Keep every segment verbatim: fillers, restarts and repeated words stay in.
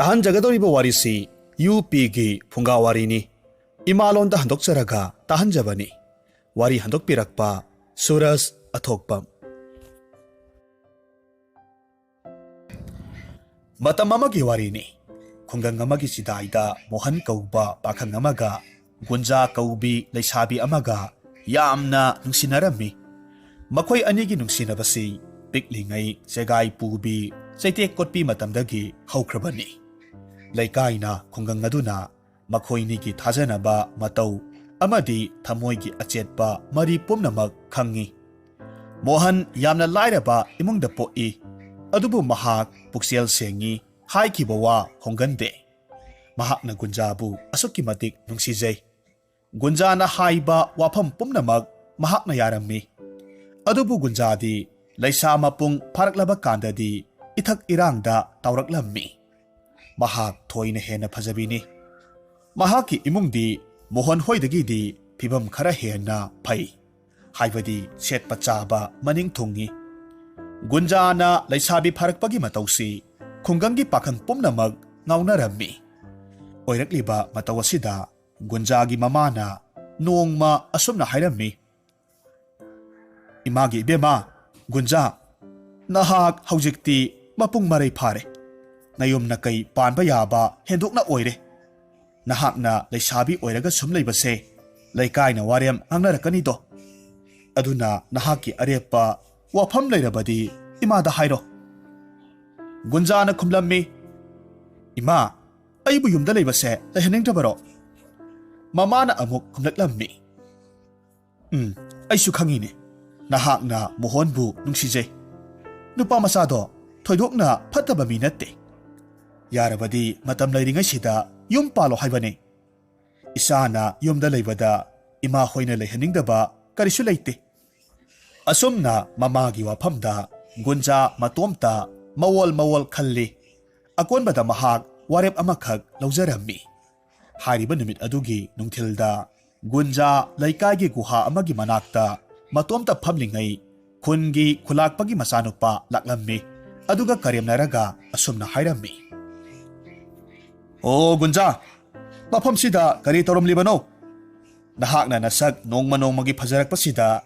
ꯑꯍꯟꯖꯒꯗꯧꯔꯤꯕ ꯋꯥꯔꯤꯁꯤ ꯌꯨ ꯄꯤꯒꯤ ꯐꯨꯡꯒꯥ ꯋꯥꯔꯤꯅꯤ꯫ ꯏꯃꯥꯂꯣꯟꯗ ꯍꯟꯗꯣꯛꯆꯔꯒ ꯇꯥꯍꯟꯖꯕꯅꯤ꯫ ꯋꯥꯔꯤ ꯍꯟꯗꯣꯛꯄꯤꯔꯛꯄ ꯁꯨꯔꯖ ꯑꯊꯣꯛꯄꯝ꯫ ꯃꯇꯝ ꯑꯃꯒꯤ ꯋꯥꯔꯤꯅꯤ꯫ ꯈꯨꯡꯒꯪ ꯑꯃꯒꯤ ꯆꯤꯗꯥꯏꯗ ꯃꯣꯍꯟ ꯀꯧꯕ ꯄꯥꯈꯪ ꯑꯃꯒ ꯒꯨꯟꯖꯥ ꯀꯧꯕꯤ ꯂꯩꯁꯥꯕꯤ ꯑꯃꯒ ꯌꯥꯝꯅ ꯅꯨꯡꯁꯤꯅꯔꯝꯃꯤ꯫ ꯃꯈꯣꯏ ꯑꯅꯤꯒꯤ ꯅꯨꯡꯁꯤꯅꯕꯁꯤ ꯄꯤꯛꯂꯤꯉꯩ ꯆꯦꯒꯥꯏ ꯄꯨꯕꯤ, ꯆꯩꯇꯦꯛ ꯀꯣꯠꯄꯤ ꯃꯇꯝꯗꯒꯤ ꯍꯧꯈ꯭ꯔꯕꯅꯤ꯫ ꯂꯩꯀꯥꯏꯅ, ꯈꯨꯡꯒꯪ ꯑꯗꯨꯅ ꯃꯈꯣꯏꯅꯤꯒꯤ ꯊꯥꯖꯅꯕ ꯃꯇꯧ ꯑꯃꯗꯤ ꯊꯃꯣꯏꯒꯤ ꯑꯆꯦꯠꯄ ꯃꯔꯤ ꯄꯨꯝꯅꯃꯛ ꯈꯪꯉꯤ꯫ ꯃꯣꯍꯟ ꯌꯥꯝꯅ ꯂꯥꯏꯔꯕ ꯏꯃꯨꯡꯗ ꯄꯣꯛꯏ, ꯑꯗꯨꯕꯨ ꯃꯍꯥꯛ ꯄꯨꯛꯆꯦꯜ ꯁꯦꯡꯉꯤ, ꯍꯥꯏꯈꯤꯕ ꯋꯥ ꯍꯣꯡꯒꯟꯗꯦ꯫ ꯃꯍꯥꯛꯅ ꯒꯨꯟꯖꯥꯕꯨ ꯑꯁꯨꯛꯀꯤ ꯃꯇꯤꯛ ꯅꯨꯡꯁꯤꯖꯩ꯫ ꯒꯨꯟꯖꯥꯅ ꯍꯥꯏꯕ ꯋꯥꯐꯝ ꯄꯨꯝꯅꯃꯛ ꯃꯍꯥꯛꯅ ꯌꯥꯔꯝꯃꯤ꯫ ꯑꯗꯨꯕꯨ ꯒꯨꯟꯖꯥꯗꯤ ꯂꯩꯁꯥ ꯃꯄꯨꯡ ꯐꯥꯔꯛꯂꯕ ꯀꯥꯟꯗꯗꯤ ꯏꯊꯛ ꯏꯔꯥꯡꯗ ꯇꯥꯎꯔꯛꯂꯝꯃꯤ꯫ ꯃꯍꯥꯛ ꯊꯣꯏꯅ ꯍꯦꯟꯅ ꯐꯖꯕꯤꯅꯤ꯫ ꯃꯍꯥꯛꯀꯤ ꯏꯃꯨꯡꯗꯤ ꯃꯣꯍꯟ ꯍꯣꯏꯗꯒꯤꯗꯤ ꯐꯤꯕꯝ ꯈꯔ ꯍꯦꯟꯅ ꯐꯩ꯫ ꯍꯥꯏꯕꯗꯤ ꯁꯦꯠꯄ ꯆꯥꯕ ꯃꯅꯤꯡ ꯊꯨꯡꯉꯤ꯫ ꯒꯨꯟꯖꯥꯅ ꯂꯩꯁꯥꯕꯤ ꯐꯥꯔꯛꯄꯒꯤ ꯃꯇꯧꯁꯤ ꯈꯨꯡꯒꯪꯒꯤ ꯄꯥꯈꯪ ꯄꯨꯝꯅꯃꯛ ꯉꯥꯎꯅꯔꯝꯃꯤ꯫ ꯑꯣꯏꯔꯛꯂꯤꯕ ꯃꯇꯧ ꯑꯁꯤꯗ ꯒꯨꯟꯖꯥꯒꯤ ꯃꯃꯥꯅ ꯅꯣꯡꯃ ꯑꯁꯨꯝꯅ ꯍꯥꯏꯔꯝꯃꯤ, "ꯏꯃꯥꯒꯤ ꯏꯕꯦꯝꯃ, ꯒꯨꯟꯖꯥ, ꯅꯍꯥꯛ ꯍꯧꯖꯤꯛꯇꯤ ꯃꯄꯨꯡ ꯃꯔꯩ ꯐꯥꯔꯦ꯫ ꯅꯌꯨꯝ ꯅꯀꯩ ꯄꯥꯟꯕ ꯌꯥꯕ ꯍꯦꯟꯗꯣꯛꯅ ꯑꯣꯏꯔꯦ꯫ ꯅꯍꯥꯛꯅ ꯂꯩꯁꯥꯕꯤ ꯑꯣꯏꯔꯒ ꯁꯨꯝ ꯂꯩꯕꯁꯦ ꯂꯩꯀꯥꯏꯅ ꯋꯥꯔꯦꯝ ꯉꯥꯡꯅꯔꯛꯀꯅꯤꯗꯣ꯫ ꯑꯗꯨꯅ ꯅꯍꯥꯛꯀꯤ ꯑꯔꯦꯞꯄ ꯋꯥꯐꯝ ꯂꯩꯔꯕꯗꯤ ꯏꯃꯥꯗ ꯍꯥꯏꯔꯣ"꯫ ꯒꯨꯟꯖꯥꯅ ꯈꯨꯝꯂꯝꯃꯤ, "ꯏꯃꯥ, ꯑꯩꯕꯨ ꯌꯨꯝꯗ ꯂꯩꯕꯁꯦ ꯂꯩꯍꯟꯅꯤꯡꯗꯕꯔꯣ?" ꯃꯃꯥꯅ ꯑꯃꯨꯛ ꯈꯨꯝꯂꯛꯂꯝꯃꯤ, "ꯎꯝ, ꯑꯩꯁꯨ ꯈꯪꯉꯤꯅꯦ, ꯅꯍꯥꯛꯅ ꯃꯣꯍꯟꯕꯨ ꯅꯨꯡꯁꯤꯖꯩ꯫ ꯅꯨꯄꯥ ꯃꯆꯥꯗꯣ ꯊꯣꯏꯗꯣꯛꯅ ꯐꯠꯇꯕ ꯃꯤ ꯅꯠꯇꯦ꯫ ꯌꯥꯔꯕꯗꯤ ꯃꯇꯝ ꯂꯩꯔꯤꯉꯩꯁꯤꯗ ꯌꯨꯝ ꯄꯥꯜꯂꯣ ꯍꯥꯏꯕꯅꯤ꯫ ꯏꯆꯥꯅ ꯌꯨꯝꯗ ꯂꯩꯕꯗ ꯏꯃꯥ ꯍꯣꯏꯅ ꯂꯩꯍꯟꯅꯤꯡꯗꯕ ꯀꯔꯤꯁꯨ ꯂꯩꯇꯦ"꯫ ꯑꯁꯨꯝꯅ ꯃꯃꯥꯒꯤ ꯋꯥꯐꯝꯗ ꯒꯨꯟꯖꯥ ꯃꯇꯣꯝꯇ ꯃꯋꯣꯜ ꯃꯋꯣꯜ ꯈꯜꯂꯤ꯫ ꯑꯀꯣꯟꯕꯗ ꯃꯍꯥꯛ ꯋꯥꯔꯦꯞ ꯑꯃꯈꯛ ꯂꯧꯖꯔꯝꯃꯤ꯫ ꯍꯥꯏꯔꯤꯕ ꯅꯨꯃꯤꯠ ꯑꯗꯨꯒꯤ ꯅꯨꯡꯊꯤꯜꯗ ꯒꯨꯟꯖꯥ ꯂꯩꯀꯥꯏꯒꯤ ꯒꯨꯍꯥ ꯑꯃꯒꯤ ꯃꯅꯥꯛꯇ ꯃꯇꯣꯝꯇ ꯐꯝꯂꯤꯉꯩ ꯈꯨꯟꯒꯤ ꯈꯨꯂꯥꯛꯄꯒꯤ ꯃꯆꯥꯅꯨꯄꯥ ꯂꯥꯛꯂꯝꯃꯤ꯫ ꯑꯗꯨꯒ ꯀꯔꯦꯝꯅꯔꯒ ꯑꯁꯨꯝꯅ ꯍꯥꯏꯔꯝꯃꯤ, ꯑꯣ ꯒꯨꯟꯖꯥ, ꯃꯐꯝꯁꯤꯗ ꯀꯔꯤ ꯇꯧꯔꯝꯂꯤꯕꯅꯣ? ꯅꯍꯥꯛꯅ ꯅꯁꯛ ꯅꯣꯡꯃ ꯅꯣꯡꯃꯒꯤ ꯐꯖꯔꯛꯄꯁꯤꯗ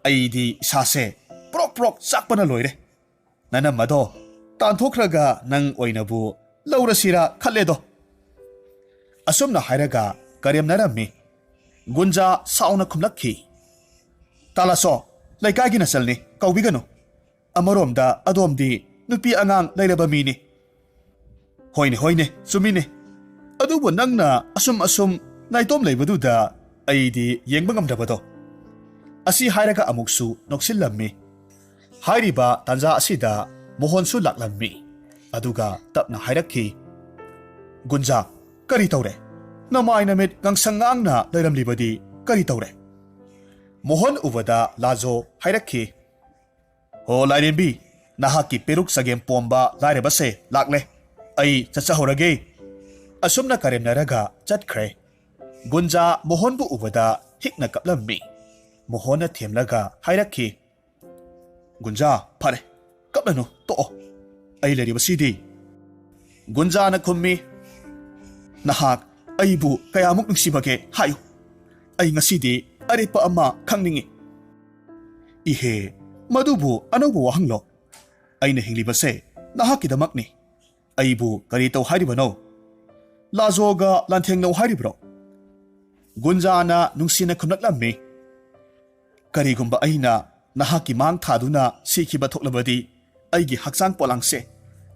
ꯑꯩꯗꯤ ꯏꯁꯥꯁꯦ ꯄ꯭ꯔꯣꯛ ꯄ꯭ꯔꯣꯛ ꯆꯥꯛꯄꯅ ꯂꯣꯏꯔꯦ꯫ ꯅꯅꯝꯃꯗꯣ ꯇꯥꯟꯊꯣꯛꯈ꯭ꯔꯒ ꯅꯪ ꯑꯣꯏꯅꯕꯨ ꯂꯧꯔꯁꯤꯔꯥ ꯈꯜꯂꯦꯗꯣ꯫ ꯑꯁꯨꯝꯅ ꯍꯥꯏꯔꯒ ꯀꯔꯦꯝꯅꯔꯝꯃꯤ꯫ ꯒꯨꯟꯖꯥ ꯁꯥꯎꯅ ꯈꯨꯝꯂꯛꯈꯤ, "ꯇꯥꯂꯥꯁꯣ, ꯂꯩꯀꯥꯏꯒꯤ ꯅꯆꯜꯅꯤ, ꯀꯧꯕꯤꯒꯅꯨ꯫ ꯑꯃꯔꯣꯝꯗ ꯑꯗꯣꯝꯗꯤ ꯅꯨꯄꯤ ꯑꯉꯥꯡ ꯂꯩꯔꯕ ꯃꯤꯅꯤ꯫" "ꯍꯣꯏꯅꯦ, ꯍꯣꯏꯅꯦ, ꯆꯨꯝꯃꯤꯅꯦ꯫ ꯑꯗꯨꯕꯨ ꯅꯪꯅ ꯑꯁꯨꯝ ꯑꯁꯨꯝ ꯅꯥꯏꯇꯣꯝ ꯂꯩꯕꯗꯨꯗ ꯑꯩꯗꯤ ꯌꯦꯡꯕ ꯉꯝꯗ꯭ꯔꯕꯗꯣ꯫" ꯑꯁꯤ ꯍꯥꯏꯔꯒ ꯑꯃꯨꯛꯁꯨ ꯅꯣꯛꯁꯤꯜꯂꯝꯃꯤ꯫ ꯍꯥꯏꯔꯤꯕ ꯇꯥꯟꯖꯥ ꯑꯁꯤꯗ ꯃꯣꯍꯣꯟꯁꯨ ꯂꯥꯛꯂꯝꯃꯤ꯫ ꯑꯗꯨꯒ ꯇꯞꯅ ꯍꯥꯏꯔꯛꯈꯤ, "ꯒꯨꯟꯖꯥ, ꯀꯔꯤ ꯇꯧꯔꯦ? ꯅꯃꯥꯏ ꯅꯃꯤꯠ ꯉꯥꯡꯁꯪ ꯉꯥꯡꯅ ꯂꯩꯔꯝꯂꯤꯕꯗꯤ ꯀꯔꯤ ꯇꯧꯔꯦ?" ꯃꯣꯍꯣꯟ ꯎꯕꯗ ꯂꯥꯖꯣ ꯍꯥꯏꯔꯛꯈꯤ, "ꯍꯣ ꯂꯥꯏꯔꯦꯝꯕꯤ, ꯅꯍꯥꯛꯀꯤ ꯄꯦꯔꯨꯛ ꯆꯒꯦꯝ ꯄꯣꯝꯕ ꯂꯥꯏꯔꯕꯁꯦ ꯂꯥꯛꯂꯦ꯫ ꯑꯩ ꯆꯠꯆꯍꯧꯔꯒꯦ꯫" ꯑꯁꯨꯝꯅ ꯀꯔꯦꯝꯅꯔꯒ ꯆꯠꯈ꯭ꯔꯦ꯫ ꯒꯨꯟꯖꯥ ꯃꯣꯍꯣꯟꯕꯨ ꯎꯕꯗ ꯍꯤꯛꯅ ꯀꯞꯂꯝꯃꯤ꯫ ꯃꯣꯍꯣꯟꯅ ꯊꯦꯝꯂꯒ ꯍꯥꯏꯔꯛꯈꯤ, "ꯒꯨꯟꯖꯥ, ꯐꯔꯦ, ꯀꯞꯂꯅꯨ, ꯇꯣꯛꯑꯣ꯫ ꯑꯩ ꯂꯩꯔꯤꯕꯁꯤꯗꯤ꯫" ꯒꯨꯟꯖꯥꯅ ꯈꯨꯝꯃꯤ, "ꯅꯍꯥꯛ ꯑꯩꯕꯨ ꯀꯌꯥꯃꯨꯛ ꯅꯨꯡꯁꯤꯕꯒꯦ ꯍꯥꯏꯌꯨ꯫ ꯑꯩ ꯉꯁꯤꯗꯤ ꯑꯔꯦꯞꯄ ꯑꯃ ꯈꯪꯅꯤꯡꯏ꯫" "ꯏꯍꯦ, ꯃꯗꯨꯕꯨ ꯑꯅꯧꯕ ꯋꯥꯍꯪꯂꯣ? ꯑꯩꯅ ꯍꯤꯡꯂꯤꯕꯁꯦ ꯅꯍꯥꯛꯀꯤꯗꯃꯛꯅꯤ꯫ ꯑꯩꯕꯨ ꯀꯔꯤ ꯇꯧ ꯍꯥꯏꯔꯤꯕꯅꯣ? ꯂꯥꯖꯣꯒ ꯂꯥꯟꯊꯦꯡꯅꯧ ꯍꯥꯏꯔꯤꯕ꯭ꯔꯣ?" ꯒꯨꯟꯖꯥꯅ ꯅꯨꯡꯁꯤꯅ ꯈꯨꯝꯂꯛꯂꯝꯃꯤ, "ꯀꯔꯤꯒꯨꯝꯕ ꯑꯩꯅ ꯅꯍꯥꯛꯀꯤ ꯃꯥꯡ ꯊꯥꯗꯨꯅ ꯁꯤꯈꯤꯕ ꯊꯣꯛꯂꯕꯗꯤ, ꯑꯩꯒꯤ ꯍꯛꯆꯥꯡ ꯄꯣꯂꯥꯡꯁꯦ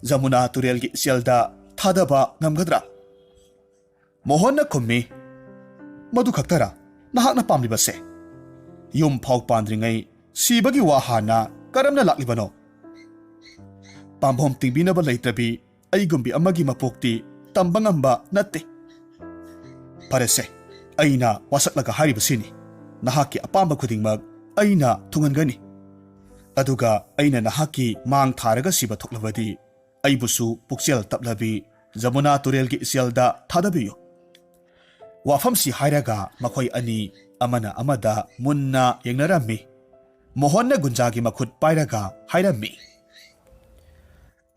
ꯖꯃꯨꯅꯥ ꯇꯨꯔꯦꯜꯒꯤ ꯏꯆꯦꯜꯗ ꯊꯥꯗꯕ ꯉꯝꯒꯗ꯭ꯔꯥ?" ꯃꯣꯍꯟꯅ ꯈꯨꯝꯃꯤ, "ꯃꯗꯨ ꯈꯛꯇꯔ ꯅꯍꯥꯛꯅ ꯄꯥꯝꯂꯤꯕꯁꯦ? ꯌꯨꯝ ꯐꯥꯎ ꯄꯥꯟꯗ꯭ꯔꯤꯉꯩ ꯁꯤꯕꯒꯤ ꯋꯥ ꯍꯥꯟꯅ ꯀꯔꯝꯅ ꯂꯥꯛꯂꯤꯕꯅꯣ? ꯄꯥꯝꯕꯣꯝ ꯇꯤꯡꯕꯤꯅꯕ ꯂꯩꯇ꯭ꯔꯕꯤ ꯑꯩꯒꯨꯝꯕꯤ ꯑꯃꯒꯤ ꯃꯄꯣꯛꯇꯤ ꯇꯝꯕ ꯉꯝꯕ ꯅꯠꯇꯦ꯫ ꯐꯔꯦꯁꯦ, ꯑꯩꯅ ꯋꯥꯁꯛꯂꯒ ꯍꯥꯏꯔꯤꯕꯁꯤꯅꯤ, ꯅꯍꯥꯛꯀꯤ ꯑꯄꯥꯝꯕ ꯈꯨꯗꯤꯡꯃꯛ ꯑꯩꯅ ꯊꯨꯡꯍꯟꯒꯅꯤ꯫ ꯑꯗꯨꯒ ꯑꯩꯅ ꯅꯍꯥꯛꯀꯤ ꯃꯥꯡ ꯊꯥꯔꯒ ꯁꯤꯕ ꯊꯣꯛꯂꯕꯗꯤ, ꯑꯩꯕꯨꯁꯨ ꯄꯨꯛꯆꯦꯜ ꯇꯞꯂꯕꯤ ꯖꯃꯨꯅꯥ ꯇꯨꯔꯦꯜꯒꯤ ꯏꯆꯦꯜꯗ ꯊꯥꯗꯕꯤꯌꯨ꯫" ꯋꯥꯐꯝꯁꯤ ꯍꯥꯏꯔꯒ ꯃꯈꯣꯏ ꯑꯅꯤ ꯑꯃꯅ ꯑꯃꯗ ꯃꯨꯟꯅ ꯌꯦꯡꯅꯔꯝꯃꯤ꯫ ꯃꯣꯍꯟꯅ ꯒꯨꯟꯖꯥꯒꯤ ꯃꯈꯨꯠ ꯄꯥꯏꯔꯒ ꯍꯥꯏꯔꯝꯃꯤ,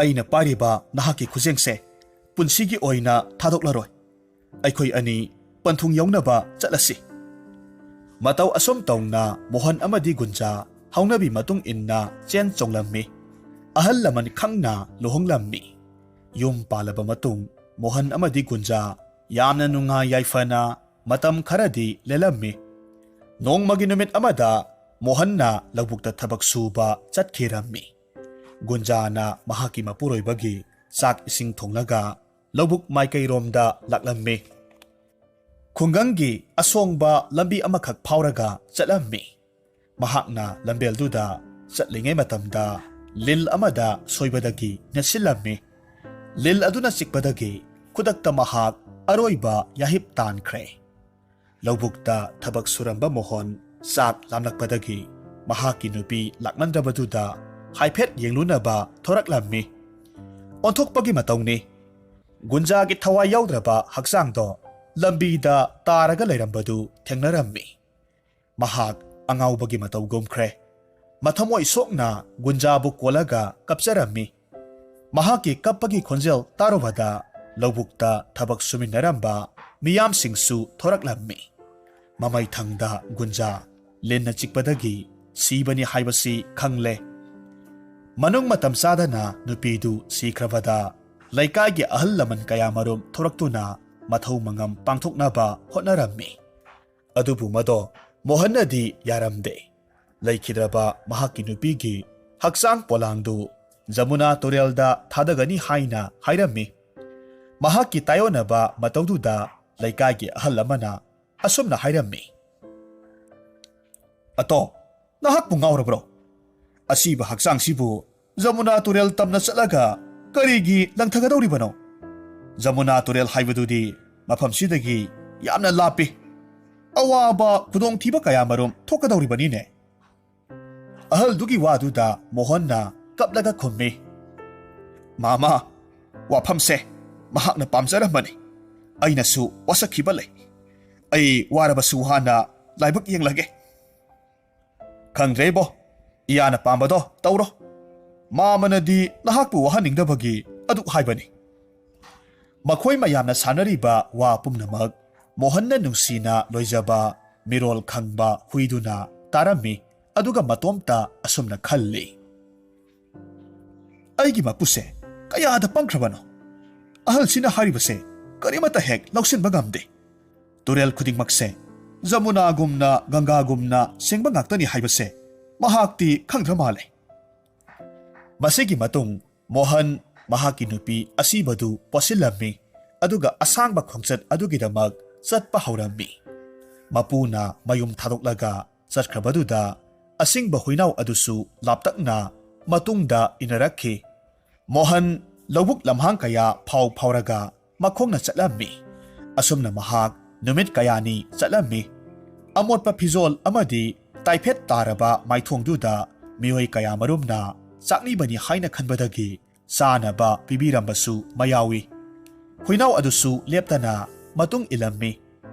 "ꯑꯩꯅ ꯄꯥꯏꯔꯤꯕ ꯅꯍꯥꯛꯀꯤ ꯈꯨꯖꯦꯡꯁꯦ ꯄꯨꯟꯁꯤꯒꯤ ꯑꯣꯏꯅ ꯊꯥꯗꯣꯛꯂꯔꯣꯏ꯫ ꯑꯩꯈꯣꯏ ꯑꯅꯤ ꯄꯟꯊꯨꯡ ꯌꯧꯅꯕ ꯆꯠꯂꯁꯤ꯫ ꯃꯇꯧ ꯑꯁꯨꯝ ꯇꯧꯅ ꯃꯣꯍꯟ ꯑꯃꯗꯤ ꯒꯨꯟꯖꯥ ꯍꯧꯅꯕꯤ ꯃꯇꯨꯡ ꯏꯟꯅ ꯆꯦꯟ ꯆꯣꯡꯂꯝꯃꯤ꯫ ꯑꯍꯜ ꯂꯃꯟ ꯈꯪꯅ ꯂꯨꯍꯣꯡꯂꯝꯃꯤ꯫ ꯌꯨꯝ ꯄꯥꯜꯂꯕ ꯃꯇꯨꯡ ꯃꯣꯍꯟ ꯑꯃꯗꯤ ꯒꯨꯟꯖꯥ ꯌꯥꯝꯅ ꯅꯨꯡꯉꯥꯏ ꯌꯥꯏꯐꯅ ꯃꯇꯝ ꯈꯔꯗꯤ ꯂꯦꯜꯂꯝꯃꯤ꯫ ꯅꯣꯡꯃꯒꯤ ꯅꯨꯃꯤꯠ ꯑꯃꯗ ꯃꯣꯍꯟꯅ ꯂꯧꯕꯨꯛꯇ ꯊꯕꯛ ꯁꯨꯕ ꯆꯠꯈꯤꯔꯝꯃꯤ꯫ ꯒꯨꯟꯖꯥꯅ ꯃꯍꯥꯛꯀꯤ ꯃꯄꯨꯔꯣꯏꯕꯒꯤ ꯆꯥꯛ ꯏꯁꯤꯡ ꯊꯣꯡꯂꯒ ꯂꯧꯕꯨꯛ ꯃꯥꯏꯀꯩꯔꯣꯝꯗ ꯂꯥꯛꯂꯝꯃꯤ꯫ ꯈꯨꯡꯒꯪꯒꯤ ꯑꯁꯣꯡꯕ ꯂꯝꯕꯤ ꯑꯃꯈꯛ ꯐꯥꯎꯔꯒ ꯆꯠꯂꯝꯃꯤ꯫ ꯃꯍꯥꯛꯅ ꯂꯝꯕꯦꯜꯗꯨꯗ ꯆꯠꯂꯤꯉꯩ ꯃꯇꯝꯗ ꯂꯤꯜ ꯑꯃꯗ ꯁꯣꯏꯕꯗꯒꯤ ꯅꯦꯠꯁꯤꯜꯂꯝꯃꯤ꯫ ꯂꯤꯜ ꯑꯗꯨꯅ ꯆꯤꯛꯄꯗꯒꯤ ꯈꯨꯗꯛꯇ ꯃꯍꯥꯛ ꯑꯔꯣꯏꯕ ꯌꯥꯍꯤꯞ ꯇꯥꯟꯈ꯭ꯔꯦ꯫ ꯂꯧꯕꯨꯛꯇ ꯊꯕꯛ ꯁꯨꯔꯝꯕ ꯃꯣꯍꯟ ꯆꯥꯛ ꯂꯥꯝꯂꯛꯄꯗꯒꯤ ꯃꯍꯥꯛꯀꯤ ꯅꯨꯄꯤ ꯂꯥꯛꯃꯟꯗꯕꯗꯨꯗ ꯍꯥꯏꯐꯦꯠ ꯌꯦꯡꯂꯨꯅꯕ ꯊꯣꯔꯛꯂꯝꯃꯤ꯫ ꯑꯣꯟꯊꯣꯛꯄꯒꯤ ꯃꯇꯧꯅꯤ꯫ ꯒꯨꯟꯖꯥꯒꯤ ꯊꯋꯥꯏ ꯌꯥꯎꯗ꯭ꯔꯕ ꯍꯛꯆꯥꯡꯗꯣ ꯂꯝꯕꯤꯗ ꯇꯥꯔꯒ ꯂꯩꯔꯝꯕꯗꯨ ꯊꯦꯡꯅꯔꯝꯃꯤ꯫ ꯃꯍꯥꯛ ꯑꯉꯥꯎꯕꯒꯤ ꯃꯇꯧ ꯒꯨꯝꯈ꯭ꯔꯦ꯫ ꯃꯊꯃꯣꯏ ꯁꯣꯛꯅ ꯒꯨꯟꯖꯥꯕꯨ ꯀꯣꯜꯂꯒ ꯀꯞꯆꯔꯝꯃꯤ꯫ ꯃꯍꯥꯛꯀꯤ ꯀꯞꯄꯒꯤ ꯈꯣꯟꯖꯦꯜ ꯇꯥꯔꯨꯕꯗ ꯂꯧꯕꯨꯛꯇ ꯊꯕꯛ ꯁꯨꯃꯤꯟꯅꯔꯝꯕ ꯃꯤꯌꯥꯝꯁꯤꯡꯁꯨ ꯊꯣꯔꯛꯂꯝꯃꯤ꯫ ꯃꯃꯩꯊꯪꯗ ꯒꯨꯟꯖꯥ ꯂꯤꯟꯅ ꯆꯤꯛꯄꯗꯒꯤ ꯁꯤꯕꯅꯤ ꯍꯥꯏꯕꯁꯤ ꯈꯪꯂꯦ꯫ ꯃꯅꯨꯡ ꯃꯇꯝ ꯆꯥꯗꯅ ꯅꯨꯄꯤꯗꯨ ꯁꯤꯈ꯭ꯔꯕꯗ ꯂꯩꯀꯥꯏꯒꯤ ꯑꯍꯜ ꯂꯃꯟ ꯀꯌꯥꯃꯔꯨꯝ ꯊꯣꯔꯛꯇꯨꯅ ꯃꯊꯧ ꯃꯉꯝ ꯄꯥꯡꯊꯣꯛꯅꯕ ꯍꯣꯠꯅꯔꯝꯃꯤ꯫ ꯑꯗꯨꯕꯨ ꯃꯗꯣ ꯃꯣꯍꯟꯅꯗꯤ ꯌꯥꯔꯝꯗꯦ꯫ ꯂꯩꯈꯤꯗ꯭ꯔꯕ ꯃꯍꯥꯛꯀꯤ ꯅꯨꯄꯤꯒꯤ ꯍꯛꯆꯥꯡ ꯄꯣꯂꯥꯡꯗꯨ ꯖꯃꯨꯅꯥ ꯇꯨꯔꯦꯜꯗ ꯊꯥꯗꯒꯅꯤ ꯍꯥꯏꯅ ꯍꯥꯏꯔꯝꯃꯤ꯫ ꯃꯍꯥꯛꯀꯤ ꯇꯥꯏꯑꯣꯟꯅꯕ ꯃꯇꯧꯗꯨꯗ ꯂꯩꯀꯥꯏꯒꯤ ꯑꯍꯜ ꯑꯃꯅ ꯑꯁꯨꯝꯅ ꯍꯥꯏꯔꯝꯃꯤ, "ꯑꯇꯣ, ꯅꯍꯥꯛꯄꯨ ꯉꯥꯎꯔꯕ꯭ꯔꯣ? ꯑꯁꯤꯕ ꯍꯛꯆꯥꯡꯁꯤꯕꯨ ꯖꯃꯨꯅꯥ ꯇꯨꯔꯦꯜ ꯇꯝꯅ ꯆꯠꯂꯒ ꯀꯔꯤꯒꯤ ꯂꯪꯊꯒꯗꯧꯔꯤꯕꯅꯣ? ꯖꯃꯨꯅꯥ ꯇꯨꯔꯦꯜ ꯍꯥꯏꯕꯗꯨꯗꯤ ꯃꯐꯝꯁꯤꯗꯒꯤ ꯌꯥꯝꯅ ꯂꯥꯞꯄꯤ꯫ ꯑꯋꯥꯕ ꯈꯨꯗꯣꯡꯊꯤꯕ ꯀꯌꯥꯃꯔꯨꯝ ꯊꯣꯛꯀꯗꯧꯔꯤꯕꯅꯤꯅꯦ꯫" ꯑꯍꯜꯗꯨꯒꯤ ꯋꯥꯗꯨꯗ ꯃꯣꯍꯟꯅ ꯀꯞꯂꯒ ꯈꯨꯝꯃꯤ, "ꯃꯥꯃ, ꯋꯥꯐꯝꯁꯦ ꯃꯍꯥꯛꯅ ꯄꯥꯝꯖꯔꯝꯕꯅꯤ꯫ ꯑꯩꯅꯁꯨ ꯋꯥꯁꯛꯈꯤꯕ ꯂꯩ꯫ ꯑꯩ ꯋꯥꯔꯕꯁꯨ ꯋꯥꯅ ꯂꯥꯏꯕꯛ ꯌꯦꯡꯂꯒꯦ꯫" "ꯈꯪꯗ꯭ꯔꯦ ꯏꯕꯣ, ꯏꯌꯥꯅ ꯄꯥꯝꯕꯗꯣ ꯇꯧꯔꯣ꯫ ꯃꯥꯃꯅꯗꯤ ꯅꯍꯥꯛꯄꯨ ꯋꯥꯍꯟꯅꯤꯡꯗꯕꯒꯤ ꯑꯗꯨꯛ ꯍꯥꯏꯕꯅꯤ꯫" ꯃꯈꯣꯏ ꯃꯌꯥꯝꯅ ꯁꯥꯟꯅꯔꯤꯕ ꯋꯥ ꯄꯨꯝꯅꯃꯛ ꯃꯣꯍꯟꯅ ꯅꯨꯡꯁꯤꯅ ꯂꯣꯏꯖꯕ ꯃꯤꯔꯣꯜ ꯈꯪꯕ ꯍꯨꯏꯗꯨꯅ ꯇꯥꯔꯝꯃꯤ, ꯑꯗꯨꯒ ꯃꯇꯣꯝꯇ ꯑꯁꯨꯝꯅ ꯈꯜꯂꯤ, "ꯑꯩꯒꯤ ꯃꯄꯨꯁꯦ ꯀꯌꯥꯗ ꯄꯪꯈ꯭ꯔꯕꯅꯣ? ꯑꯍꯜꯁꯤꯅ ꯍꯥꯏꯔꯤꯕꯁꯦ ꯀꯔꯤꯃꯠꯇ ꯍꯦꯛ ꯂꯧꯁꯤꯟꯕ ꯉꯝꯗꯦ꯫ ꯇꯨꯔꯦꯜ ꯈꯨꯗꯤꯡꯃꯛꯁꯦ ꯖꯃꯨꯅꯥꯒꯨꯝꯅ, ꯒꯪꯒꯥꯒꯨꯝꯅ ꯁꯦꯡꯕ ꯉꯥꯛꯇꯅꯤ ꯍꯥꯏꯕꯁꯦ ꯃꯍꯥꯛꯇꯤ ꯈꯪꯗ꯭ꯔ ꯃꯥꯜꯂꯦ"꯫ ꯃꯁꯤꯒꯤ ꯃꯇꯨꯡ ꯃꯣꯍꯟ ꯃꯍꯥꯛꯀꯤ ꯅꯨꯄꯤ ꯑꯁꯤꯕꯗꯨ ꯄꯣꯠꯁꯤꯜꯂꯝꯃꯤ, ꯑꯗꯨꯒ ꯑꯁꯥꯡꯕ ꯈꯣꯡꯆꯠ ꯑꯗꯨꯒꯤꯗꯃꯛ ꯆꯠꯄ ꯍꯧꯔꯝꯃꯤ꯫ ꯃꯄꯨꯅ ꯃꯌꯨꯝ ꯊꯥꯗꯣꯛꯂꯒ ꯆꯠꯈ꯭ꯔꯕꯗꯨꯗ ꯑꯁꯤꯡꯕ ꯍꯨꯏꯅꯥꯎ ꯑꯗꯨꯁꯨ ꯂꯥꯞꯇꯛꯅ ꯃꯇꯨꯡꯗ ꯏꯟꯅꯔꯛꯈꯤ꯫ ꯃꯣꯍꯟ ꯂꯧꯕꯨꯛ ꯂꯝꯍꯥꯡ ꯀꯌꯥ ꯐꯥꯎ ꯐꯥꯎꯔꯒ ꯃꯈꯣꯡꯅ ꯆꯠꯂꯝꯃꯤ꯫ ꯑꯁꯨꯝꯅ ꯃꯍꯥꯛ ꯅꯨꯃꯤꯠ ꯀꯌꯥꯅꯤ ꯆꯠꯂꯝꯃꯤ꯫ ꯑꯃꯣꯠꯄ ꯐꯤꯖꯣꯜ ꯑꯃꯗꯤ ꯇꯥꯏꯐꯦꯠ ꯇꯥꯔꯕ ꯃꯥꯏꯊꯣꯡꯗꯨꯗ ꯃꯤꯑꯣꯏ ꯀꯌꯥꯃꯔꯨꯝꯅ ꯆꯥꯛꯅꯤꯕꯅꯤ ꯍꯥꯏꯅ ꯈꯟꯕꯗꯒꯤ ꯆꯥꯅꯕ ꯄꯤꯕꯤꯔꯝꯕꯁꯨ ꯃꯌꯥꯎꯏ꯫ ꯍꯨꯏꯅꯥꯎ ꯑꯗꯨꯁꯨ ꯂꯦꯞꯇꯅ ꯃꯇꯨꯡ ꯏꯜꯂꯝꯃꯤ꯫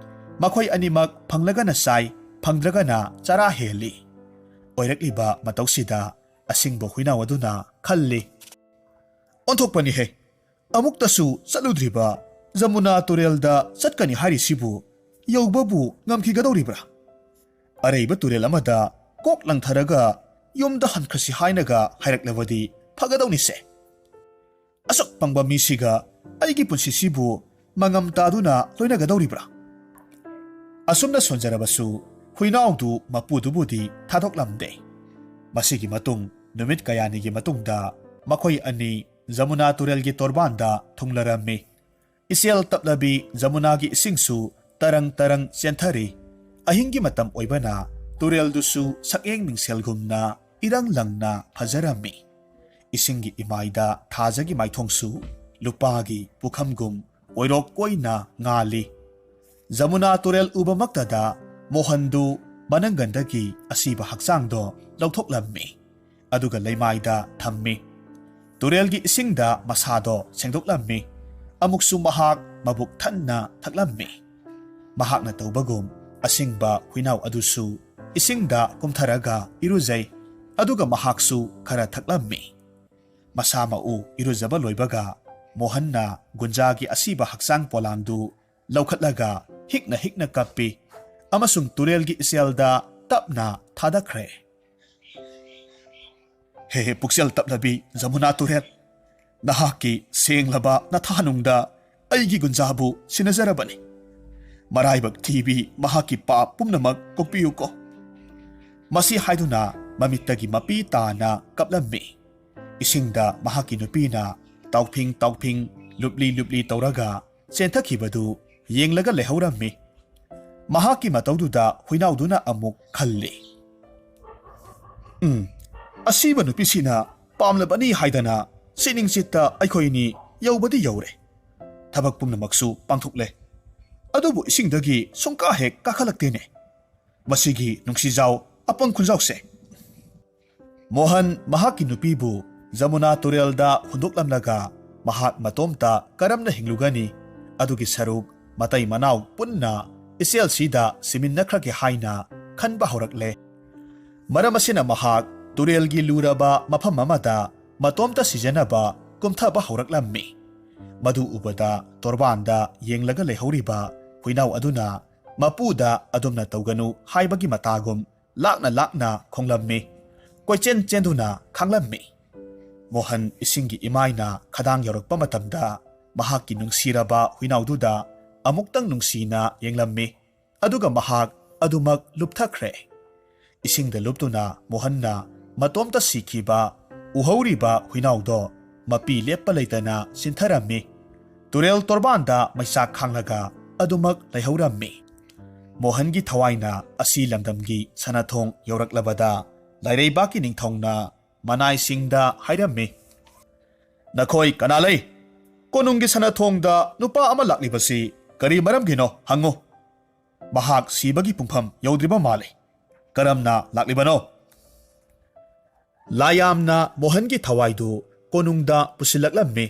ꯃꯈꯣꯏ ꯑꯅꯤꯃꯛ ꯐꯪꯂꯒꯅ ꯆꯥꯏ, ꯐꯪꯗ꯭ꯔꯒꯅ ꯆꯔꯥ ꯍꯦꯜꯂꯤ꯫ ꯑꯣꯏꯔꯛꯂꯤꯕ ꯃꯇꯧꯁꯤꯗ ꯑꯁꯤꯡꯕ ꯍꯨꯏꯅꯥꯎ ꯑꯗꯨꯅ ꯈꯜꯂꯤ, "ꯑꯣꯟꯊꯣꯛꯄꯅꯤꯍꯦ! ꯑꯃꯨꯛꯇꯁꯨ ꯆꯠꯂꯨꯗ꯭ꯔꯤꯕ ꯖꯃꯨꯅꯥ ꯇꯨꯔꯦꯜꯗ ꯆꯠꯀꯅꯤ ꯍꯥꯏꯔꯤꯁꯤꯕꯨ ꯌꯧꯕꯕꯨ ꯉꯝꯈꯤꯒꯗꯧꯔꯤꯕ꯭ꯔꯥ? ꯑꯔꯩꯕ ꯇꯨꯔꯦꯜ ꯑꯃꯗ ꯀꯣꯛ ꯂꯪꯊꯔꯒ ꯌꯨꯝꯗ ꯍꯟꯈ꯭ꯔꯁꯤ ꯍꯥꯏꯅꯒ ꯍꯥꯏꯔꯛꯂꯕꯗꯤ ꯐꯒꯗꯧꯅꯤꯁꯦ꯫ ꯑꯁꯨꯛ ꯄꯪꯕ ꯃꯤꯁꯤꯒ ꯑꯩꯒꯤ ꯄꯨꯟꯁꯤꯁꯤꯕꯨ ꯃꯉꯝ ꯇꯥꯗꯨꯅ ꯂꯣꯏꯅꯒꯗꯧꯔꯤꯕ꯭ꯔꯥ?" ꯑꯁꯨꯝꯅ ꯁꯣꯟꯖꯔꯕꯁꯨ ꯍꯨꯏꯅꯥꯎꯗꯨ ꯃꯄꯨꯗꯨꯕꯨꯗꯤ ꯊꯥꯗꯣꯛꯂꯝꯗꯦ꯫ ꯃꯁꯤꯒꯤ ꯃꯇꯨꯡ ꯅꯨꯃꯤꯠ ꯀꯌꯥꯅꯤꯒꯤ ꯃꯇꯨꯡꯗ ꯃꯈꯣꯏ ꯑꯅꯤ ꯖꯃꯨꯅꯥ ꯇꯨꯔꯦꯜꯒꯤ ꯇꯣꯔꯕꯥꯟꯗ ꯊꯨꯡꯂꯔꯝꯃꯤ꯫ ꯏꯆꯦꯜ ꯇꯞꯂꯕꯤ ꯖꯃꯨꯅꯥꯒꯤ ꯏꯁꯤꯡꯁꯨ ꯇꯔꯪ ꯇꯔꯪ ꯆꯦꯟꯊꯔꯤ꯫ ꯑꯍꯤꯡꯒꯤ ꯃꯇꯝ ꯑꯣꯏꯕꯅ ꯇꯨꯔꯦꯜꯗꯨꯁꯨ ꯁꯛꯌꯦꯡ ꯃꯤꯡꯁꯦꯜꯒꯨꯝꯅ ꯏꯔꯪ ꯂꯪꯅ ꯐꯖꯔꯝꯃꯤ꯫ ꯏꯁꯤꯡꯒꯤ ꯏꯃꯥꯏꯗ ꯊꯥꯖꯒꯤ ꯃꯥꯏꯊꯣꯡꯁꯨ ꯂꯨꯄꯥꯒꯤ ꯄꯨꯈꯝꯒꯨꯝ ꯑꯣꯏꯔꯣꯛ ꯀꯣꯏꯅ ꯉꯥꯜꯂꯤ꯫ ꯖꯃꯨꯅꯥ ꯇꯨꯔꯦꯜ ꯎꯕꯃꯛꯇꯗ ꯃꯣꯍꯟꯗꯨ ꯃꯅꯪꯒꯟꯗꯒꯤ ꯑꯁꯤꯕ ꯍꯛꯆꯥꯡꯗꯣ ꯂꯧꯊꯣꯛꯂꯝꯃꯤ꯫ ꯑꯗꯨꯒ ꯂꯩꯃꯥꯏꯗ ꯊꯝꯃꯤ꯫ ꯇꯨꯔꯦꯜꯒꯤ ꯏꯁꯤꯡꯗ ꯃꯁꯥꯗꯣ ꯁꯦꯡꯗꯣꯛꯂꯝꯃꯤ꯫ ꯑꯃꯨꯛꯁꯨ ꯃꯍꯥꯛ ꯃꯕꯨꯛ ꯊꯟꯅ ꯊꯛꯂꯝꯃꯤ꯫ ꯃꯍꯥꯛꯅ ꯇꯧꯕꯒꯨꯝ ꯑꯁꯤꯡꯕ ꯍꯨꯏꯅꯥꯎ ꯑꯗꯨꯁꯨ ꯏꯁꯤꯡꯗ ꯀꯨꯝꯊꯔꯒ ꯏꯔꯨꯖꯩ꯫ ꯑꯗꯨꯒ ꯃꯍꯥꯛꯁꯨ ꯈꯔ ꯊꯛꯂꯝꯃꯤ꯫ ꯃꯁꯥ ꯃꯎ ꯏꯔꯨꯖꯕ ꯂꯣꯏꯕꯒ ꯃꯣꯍꯟꯅ ꯒꯨꯟꯖꯥꯒꯤ ꯑꯁꯤꯕ ꯍꯛꯆꯥꯡ ꯄꯣꯂꯥꯡꯗꯨ ꯂꯧꯈꯠꯂꯒ ꯍꯤꯛꯅ ꯍꯤꯛꯅ ꯀꯞꯄꯤ ꯑꯃꯁꯨꯡ ꯇꯨꯔꯦꯜꯒꯤ ꯏꯆꯦꯜꯗ ꯇꯞꯅ ꯊꯥꯗꯈ꯭ꯔꯦ꯫ "ꯍꯦ ꯍꯦ, ꯄꯨꯛꯆꯦꯜ ꯇꯞꯂꯕꯤ ꯖꯃꯨꯅꯥ ꯇꯨꯔꯦꯜ, ꯅꯍꯥꯛꯀꯤ ꯁꯦꯡꯂꯕ ꯅꯊꯥꯅꯨꯡꯗ ꯑꯩꯒꯤ ꯒꯨꯟꯖꯥꯕꯨ ꯁꯤꯟꯅꯖꯔꯕꯅꯤ꯫ ꯃꯔꯥꯏꯕꯛ ꯊꯤꯕꯤ ꯃꯍꯥꯛꯀꯤ ꯄꯥꯞ ꯄꯨꯝꯅꯃꯛ ꯀꯣꯛꯄꯤꯌꯨꯀꯣ"꯫ ꯃꯁꯤ ꯍꯥꯏꯗꯨꯅ ꯃꯃꯤꯠꯇꯒꯤ ꯃꯄꯤ ꯇꯥꯅ ꯀꯞꯂꯝꯃꯤ꯫ ꯏꯁꯤꯡꯗ ꯃꯍꯥꯛꯀꯤ ꯅꯨꯄꯤꯅ ꯇꯥꯎꯐꯤꯡ ꯇꯥꯎꯐꯤꯡ, ꯂꯨꯞꯂꯤ ꯂꯨꯞꯂꯤ ꯇꯧꯔꯒ ꯆꯦꯟꯊꯈꯤꯕꯗꯨ ꯌꯦꯡꯂꯒ ꯂꯩꯍꯧꯔꯝꯃꯤ꯫ ꯃꯍꯥꯛꯀꯤ ꯃꯇꯧꯗꯨꯗ ꯍꯨꯏꯅꯥꯎꯗꯨꯅ ꯑꯃꯨꯛ ꯈꯜꯂꯤ, "ꯎꯝ, ꯑꯁꯤꯕ ꯅꯨꯄꯤꯁꯤꯅ ꯄꯥꯝꯂꯕꯅꯤ ꯍꯥꯏꯗꯅ ꯁꯤꯅꯤꯡꯆꯤꯠꯇ ꯑꯩꯈꯣꯏꯅꯤ ꯌꯧꯕꯗꯤ ꯌꯧꯔꯦ꯫ ꯊꯕꯛ ꯄꯨꯝꯅꯃꯛꯁꯨ ꯄꯥꯡꯊꯣꯛꯂꯦ꯫ ꯑꯗꯨꯕꯨ ꯏꯁꯤꯡꯗꯒꯤ ꯁꯨꯡꯀꯥ ꯍꯦꯛ ꯀꯥꯈꯠꯂꯛꯇꯦꯅꯦ, ꯃꯁꯤꯒꯤ ꯅꯨꯡꯁꯤꯖꯥꯎ ꯑꯄꯪ ꯈꯨꯟꯖꯥꯎꯁꯦ"꯫ ꯃꯣꯍꯟ ꯃꯍꯥꯛꯀꯤ ꯅꯨꯄꯤꯕꯨ ꯖꯃꯨꯅꯥ ꯇꯨꯔꯦꯜꯗ ꯍꯨꯟꯗꯣꯛꯂꯝꯂꯒ ꯃꯍꯥꯛ ꯃꯇꯣꯝꯇ ꯀꯔꯝꯅ ꯍꯤꯡꯂꯨꯒꯅꯤ? ꯑꯗꯨꯒꯤ ꯁꯔꯨꯛ ꯃꯇꯩ ꯃꯅꯥꯎ ꯄꯨꯟꯅ ꯏꯆꯦꯜꯁꯤꯗ ꯁꯤꯃꯤꯟꯅꯈ꯭ꯔꯒꯦ ꯍꯥꯏꯅ ꯈꯟꯕ ꯍꯧꯔꯛꯂꯦ꯫ ꯃꯔꯝ ꯑꯁꯤꯅ ꯃꯍꯥꯛ ꯇꯨꯔꯦꯜꯒꯤ ꯂꯨꯔꯕ ꯃꯐꯝ ꯑꯃꯗ ꯃꯇꯣꯝꯇ ꯁꯤꯖꯅꯕ ꯀꯨꯝꯊꯕ ꯍꯧꯔꯛꯂꯝꯃꯤ꯫ ꯃꯗꯨ ꯎꯕꯗ ꯇꯣꯔꯕꯥꯟꯗ ꯌꯦꯡꯂꯒ ꯂꯩꯍꯧꯔꯤꯕ ꯍꯨꯏꯅꯥꯎ ꯑꯗꯨꯅ ꯃꯄꯨꯗ ꯑꯗꯨꯝꯅ ꯇꯧꯒꯅꯨ ꯍꯥꯏꯕꯒꯤ ꯃꯇꯥꯒꯨꯝ ꯂꯥꯛꯅ ꯂꯥꯛꯅ ꯈꯣꯡꯂꯝꯃꯤ꯫ ꯀꯣꯏꯆꯦꯟ ꯆꯦꯟꯗꯨꯅ ꯈꯥꯡꯂꯝꯃꯤ꯫ ꯃꯣꯍꯟ ꯏꯁꯤꯡꯒꯤ ꯏꯃꯥꯏꯅ ꯈꯗꯥꯡ ꯌꯧꯔꯛꯄ ꯃꯇꯝꯗ ꯃꯍꯥꯛꯀꯤ ꯅꯨꯡꯁꯤꯔꯕ ꯍꯨꯏꯅꯥꯎꯗꯨꯗ ꯑꯃꯨꯛꯇꯪ ꯅꯨꯡꯁꯤꯅ ꯌꯦꯡꯂꯝꯃꯤ꯫ ꯑꯗꯨꯒ ꯃꯍꯥꯛ ꯑꯗꯨꯃꯛ ꯂꯨꯞꯊꯈ꯭ꯔꯦ꯫ ꯏꯁꯤꯡꯗ ꯂꯨꯞꯇꯨꯅ ꯃꯣꯍꯟꯅ ꯃꯇꯣꯝꯇ ꯁꯤꯈꯤꯕ ꯎꯍꯧꯔꯤꯕ ꯍꯨꯏꯅꯥꯎꯗꯣ ꯃꯄꯤ ꯂꯦꯞꯄ ꯂꯩꯇꯅ ꯆꯤꯟꯊꯔꯝꯃꯤ꯫ ꯇꯨꯔꯦꯜ ꯇꯣꯔꯕꯥꯟꯗ ꯃꯩꯆꯥꯛ ꯈꯥꯡꯂꯒ ꯑꯗꯨꯃꯛ ꯂꯩꯍꯧꯔꯝꯃꯤ꯫ ꯃꯣꯍꯟꯒꯤ ꯊꯋꯥꯏꯅ ꯑꯁꯤ ꯂꯝꯗꯝꯒꯤ ꯁꯅꯥꯊꯣꯡ ꯌꯧꯔꯛꯂꯕꯗ ꯂꯥꯏꯔꯩꯕꯥꯛꯀꯤ ꯅꯤꯡꯊꯧꯅ ꯃꯅꯥꯏꯁꯤꯡꯗ ꯍꯥꯏꯔꯝꯃꯤ, "ꯅꯈꯣꯏ ꯀꯅꯥ ꯂꯩ? ꯀꯣꯅꯨꯡꯒꯤ ꯁꯅꯥꯊꯣꯡꯗ ꯅꯨꯄꯥ ꯑꯃ ꯂꯥꯛꯂꯤꯕꯁꯤ ꯀꯔꯤ ꯃꯔꯝꯒꯤꯅꯣ ꯍꯪꯉꯨ꯫ ꯃꯍꯥꯛ ꯁꯤꯕꯒꯤ ꯄꯨꯡꯐꯝ ꯌꯧꯗ꯭ꯔꯤꯕ ꯃꯥꯜꯂꯤ꯫ ꯀꯔꯝꯅ ꯂꯥꯛꯂꯤꯕꯅꯣ?" ꯂꯥꯏꯌꯥꯝꯅ ꯃꯣꯍꯟꯒꯤ ꯊꯋꯥꯏꯗꯨ ꯀꯣꯅꯨꯡꯗ ꯄꯨꯁꯤꯜꯂꯛꯂꯝꯃꯤ꯫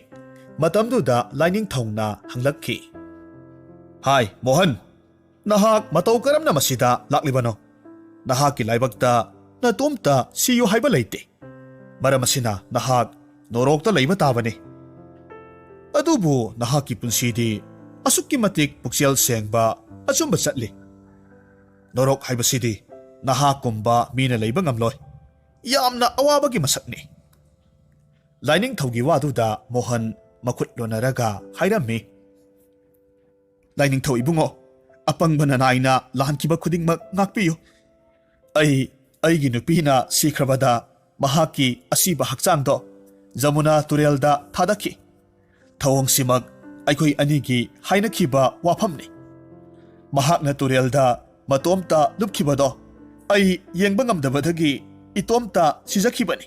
ꯃꯇꯝꯗꯨꯗ ꯂꯥꯏꯅꯤꯡꯊꯧꯅ ꯍꯪꯂꯛꯈꯤ, "ꯍꯥꯏ ꯃꯣꯍꯟ, ꯅꯍꯥꯛ ꯃꯇꯧ ꯀꯔꯝꯅ ꯃꯁꯤꯗ ꯂꯥꯛꯂꯤꯕꯅꯣ? ꯅꯍꯥꯛꯀꯤ ꯂꯥꯏꯕꯛꯇ ꯅꯇꯣꯝꯇ ꯁꯤꯌꯨ ꯍꯥꯏꯕ ꯂꯩꯇꯦ꯫ ꯃꯔꯝ ꯑꯁꯤꯅ ꯅꯍꯥꯛ ꯅꯣꯔꯣꯛꯇ ꯂꯩꯕ ꯇꯥꯕꯅꯤ"꯫ ꯑꯗꯨꯕꯨ ꯅꯍꯥꯛꯀꯤ ꯄꯨꯟꯁꯤꯗꯤ ꯑꯁꯨꯛꯀꯤ ꯃꯇꯤꯛ ꯄꯨꯛꯆꯦꯜ ꯁꯦꯡꯕ, ꯑꯆꯨꯝꯕ ꯆꯠꯂꯤ꯫ ꯅꯣꯔꯣꯛ ꯍꯥꯏꯕꯁꯤꯗꯤ ꯅꯍꯥꯛꯀꯨꯝꯕ ꯃꯤꯅ ꯂꯩꯕ ꯉꯝꯂꯣꯏ꯫ ꯌꯥꯝꯅ ꯑꯋꯥꯕꯒꯤ ꯃꯁꯛꯅꯤ꯫ ꯂꯥꯏꯅꯤꯡꯊꯧꯒꯤ ꯋꯥꯗꯨꯗ ꯃꯣꯍꯟ ꯃꯈꯨꯠ ꯂꯣꯟꯅꯔꯒ ꯍꯥꯏꯔꯝꯃꯤ, "ꯂꯥꯏꯅꯤꯡꯊꯧ ꯏꯕꯨꯡꯉꯣ, ꯑꯄꯪꯕ ꯅꯅꯥꯏꯅ ꯂꯥꯟꯈꯤꯕ ꯈꯨꯗꯤꯡꯃꯛ ꯉꯥꯛꯄꯤꯌꯨ꯫ ꯑꯩ, ꯑꯩꯒꯤ ꯅꯨꯄꯤꯅ ꯁꯤꯈ꯭ꯔꯕꯗ ꯃꯍꯥꯛꯀꯤ ꯑꯁꯤꯕ ꯍꯛꯆꯥꯡꯗꯣ ꯖꯃꯨꯅꯥ ꯇꯨꯔꯦꯜꯗ ꯊꯥꯗꯈꯤ꯫ ꯊꯧꯑꯣꯡꯁꯤꯃꯛ ꯑꯩꯈꯣꯏ ꯑꯅꯤꯒꯤ ꯍꯥꯏꯅꯈꯤꯕ ꯋꯥꯐꯝꯅꯤ꯫ ꯃꯍꯥꯛꯅ ꯇꯨꯔꯦꯜꯗ ꯃꯇꯣꯝꯇ ꯂꯨꯞꯈꯤꯕꯗꯣ ꯑꯩ ꯌꯦꯡꯕ ꯉꯝꯗꯕꯗꯒꯤ ꯏꯇꯣꯝꯇ ꯁꯤꯖꯈꯤꯕꯅꯤ꯫"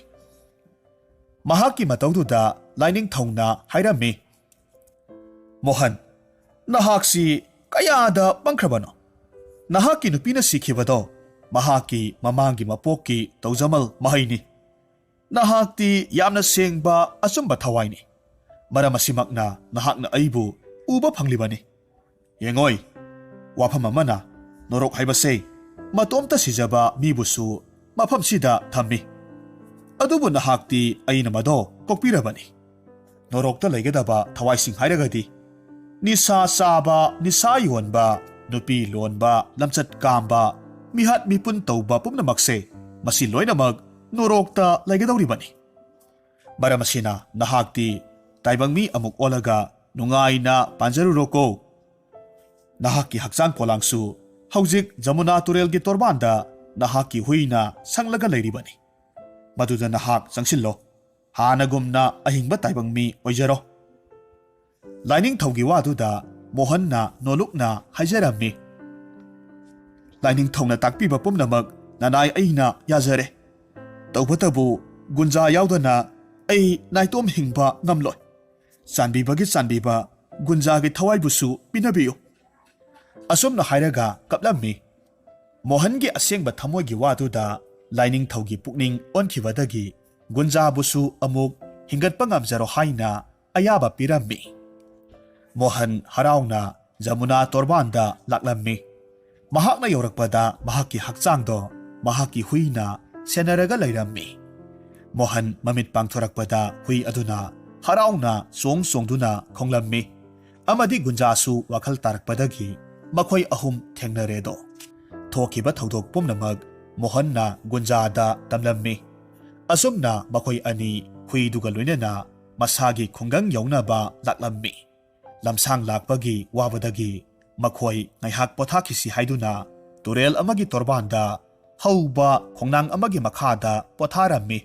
ꯃꯍꯥꯛꯀꯤ ꯃꯇꯧꯗꯨꯗ ꯂꯥꯏꯅꯤꯡꯊꯧꯅ ꯍꯥꯏꯔꯝꯃꯤ, "ꯃꯣꯍꯟ, ꯅꯍꯥꯛꯁꯤ ꯀꯌꯥꯗ ꯄꯪꯈ꯭ꯔꯕꯅꯣ? ꯅꯍꯥꯛꯀꯤ ꯅꯨꯄꯤꯅ ꯁꯤꯈꯤꯕꯗꯣ ꯃꯍꯥꯛꯀꯤ ꯃꯃꯥꯡꯒꯤ ꯃꯄꯣꯛꯀꯤ ꯇꯧꯖꯃꯜ ꯃꯍꯩꯅꯤ꯫ ꯅꯍꯥꯛꯇꯤ ꯌꯥꯝꯅ ꯁꯦꯡꯕ ꯑꯆꯨꯝꯕ ꯊꯋꯥꯏꯅꯤ꯫ ꯃꯔꯝ ꯑꯁꯤꯃꯛꯅ ꯅꯍꯥꯛꯅ ꯑꯩꯕꯨ ꯎꯕ ꯐꯪꯂꯤꯕꯅꯤ꯫ ꯌꯦꯡꯉꯣꯏ, ꯋꯥꯐꯝ ꯑꯃꯅ, ꯅꯣꯔꯣꯛ ꯍꯥꯏꯕꯁꯦ ꯃꯇꯣꯝꯇ ꯁꯤꯖꯕ ꯃꯤꯕꯨꯁꯨ ꯃꯐꯝꯁꯤꯗ ꯊꯝꯃꯤ꯫ ꯑꯗꯨꯕꯨ ꯅꯍꯥꯛꯇꯤ ꯑꯩꯅ ꯃꯗꯣ ꯀꯣꯛꯄꯤꯔꯕꯅꯤ꯫ ꯅꯣꯔꯣꯛꯇ ꯂꯩꯒꯗꯕ ꯊꯋꯥꯏꯁꯤꯡ ꯍꯥꯏꯔꯒꯗꯤ ꯅꯤꯁꯥ ꯆꯥꯕ, ꯅꯤꯁꯥ ꯌꯣꯟꯕ, ꯅꯨꯄꯤ ꯂꯣꯟꯕ, ꯂꯝꯆꯠ ꯀꯥꯝꯕ, ꯃꯤꯍꯥꯠ ꯃꯤꯄꯨꯟ ꯇꯧꯕ ꯄꯨꯝꯅꯃꯛꯁꯦ, ꯃꯁꯤ ꯂꯣꯏꯅꯃꯛ ꯅꯣꯔꯣꯛꯇ ꯂꯩꯒꯗꯧꯔꯤꯕꯅꯤ꯫ ꯃꯔꯝ ꯑꯁꯤꯅ ꯅꯍꯥꯛꯇꯤ ꯇꯥꯏꯕꯪ ꯃꯤ ꯑꯃꯨꯛ ꯑꯣꯜꯂꯒ ꯅꯨꯡꯉꯥꯏꯅ ꯄꯥꯟꯖꯔꯨꯔꯣꯀꯣ꯫ ꯅꯍꯥꯛꯀꯤ ꯍꯛꯆꯥꯡ ꯄꯣꯂꯥꯡꯁꯨ ꯍꯧꯖꯤꯛ ꯖꯃꯨꯅꯥ ꯇꯨꯔꯦꯜꯒꯤ ꯇꯣꯔꯕꯥꯟꯗ ꯅꯍꯥꯛꯀꯤ ꯍꯨꯏꯅ ꯁꯪꯂꯒ ꯂꯩꯔꯤꯕꯅꯤ꯫ ꯃꯗꯨꯗ ꯅꯍꯥꯛ ꯆꯪꯁꯤꯜꯂꯣ꯫ ꯍꯥꯟꯅꯒꯨꯝꯅ ꯑꯍꯤꯡꯕ ꯇꯥꯏꯕꯪ ꯃꯤ ꯑꯣꯏꯖꯔꯣ꯫" ꯂꯥꯏꯅꯤꯡꯊꯧꯒꯤ ꯋꯥꯗꯨꯗ ꯃꯣꯍꯟꯅ ꯅꯣꯂꯨꯛꯅ ꯍꯥꯏꯖꯔꯝꯃꯤ, "ꯂꯥꯏꯅꯤꯡꯊꯧꯅ ꯇꯥꯛꯄꯤꯕ ꯄꯨꯝꯅꯃꯛ ꯅꯅꯥꯏ ꯑꯩꯅ ꯌꯥꯖꯔꯦ꯫ ꯇꯧꯕꯇꯕꯨ ꯒꯨꯟꯖꯥ ꯌꯥꯎꯗꯅ ꯑꯩ ꯅꯥꯏꯇꯣꯝ ꯍꯤꯡꯕ ꯉꯝꯂꯣꯏ꯫ ꯆꯥꯟꯕꯤꯕꯒꯤ ꯆꯥꯟꯕꯤꯕ ꯒꯨꯟꯖꯥꯒꯤ ꯊꯋꯥꯏꯕꯨꯁꯨ ꯄꯤꯅꯕꯤꯌꯨ꯫" ꯑꯁꯨꯝꯅ ꯍꯥꯏꯔꯒ ꯀꯞꯂꯝꯃꯤ꯫ ꯃꯣꯍꯟꯒꯤ ꯑꯁꯦꯡꯕ ꯊꯃꯣꯏꯒꯤ ꯋꯥꯗꯨꯗ ꯂꯥꯏꯅꯤꯡꯊꯧꯒꯤ ꯄꯨꯛꯅꯤꯡ ꯑꯣꯟꯈꯤꯕꯗꯒꯤ ꯒꯨꯟꯖꯥꯕꯨꯁꯨ ꯑꯃꯨꯛ ꯍꯤꯡꯒꯠꯄ ꯉꯝꯖꯔꯣ ꯍꯥꯏꯅ ꯑꯌꯥꯕ ꯄꯤꯔꯝꯃꯤ꯫ ꯃꯣꯍꯟ ꯍꯔꯥꯎꯅ ꯖꯃꯨꯅꯥ ꯇꯣꯔꯕꯥꯟꯗ ꯂꯥꯛꯂꯝꯃꯤ꯫ ꯃꯍꯥꯛꯅ ꯌꯧꯔꯛꯄꯗ ꯃꯍꯥꯛꯀꯤ ꯍꯛꯆꯥꯡꯗꯣ ꯃꯍꯥꯛꯀꯤ ꯍꯨꯏꯅ ꯁꯦꯟꯅꯔꯒ ꯂꯩꯔꯝꯃꯤ꯫ ꯃꯣꯍꯟ ꯃꯃꯤꯠ ꯄꯥꯡꯊꯣꯔꯛꯄꯗ ꯍꯨꯏ ꯑꯗꯨꯅ ꯍꯔꯥꯎꯅ ꯆꯣꯡ ꯆꯣꯡꯗꯨꯅ ꯈꯣꯡꯂꯝꯃꯤ꯫ ꯑꯃꯗꯤ ꯒꯨꯟꯖꯥꯁꯨ ꯋꯥꯈꯜ ꯇꯥꯔꯛꯄꯗꯒꯤ ꯃꯈꯣꯏ ꯑꯍꯨꯝ ꯊꯦꯡꯅꯔꯦꯗꯣ꯫ ꯊꯣꯛꯈꯤꯕ ꯊꯧꯗꯣꯛ ꯄꯨꯝꯅꯃꯛ ꯃꯣꯍꯟꯅ ꯒꯨꯟꯖꯥꯗ ꯇꯝꯂꯝꯃꯤ꯫ ꯑꯁꯨꯝꯅ ꯃꯈꯣꯏ ꯑꯅꯤ ꯍꯨꯏꯗꯨꯒ ꯂꯣꯏꯅꯅ ꯃꯁꯥꯒꯤ ꯈꯨꯡꯒꯪ ꯌꯧꯅꯕ ꯂꯥꯛꯂꯝꯃꯤ꯫ ꯂꯝꯁꯥꯡ ꯂꯥꯛꯄꯒꯤ ꯋꯥꯕꯗꯒꯤ ꯃꯈꯣꯏ ꯉꯥꯏꯍꯥꯛ ꯄꯣꯊꯥꯈꯤꯁꯤ ꯍꯥꯏꯗꯨꯅ ꯇꯨꯔꯦꯜ ꯑꯃꯒꯤ ꯇꯣꯔꯕꯥꯟꯗ ꯍꯧꯕ ꯈꯣꯡꯅꯥꯡ ꯑꯃꯒꯤ ꯃꯈꯥꯗ ꯄꯣꯊꯥꯔꯝꯃꯤ꯫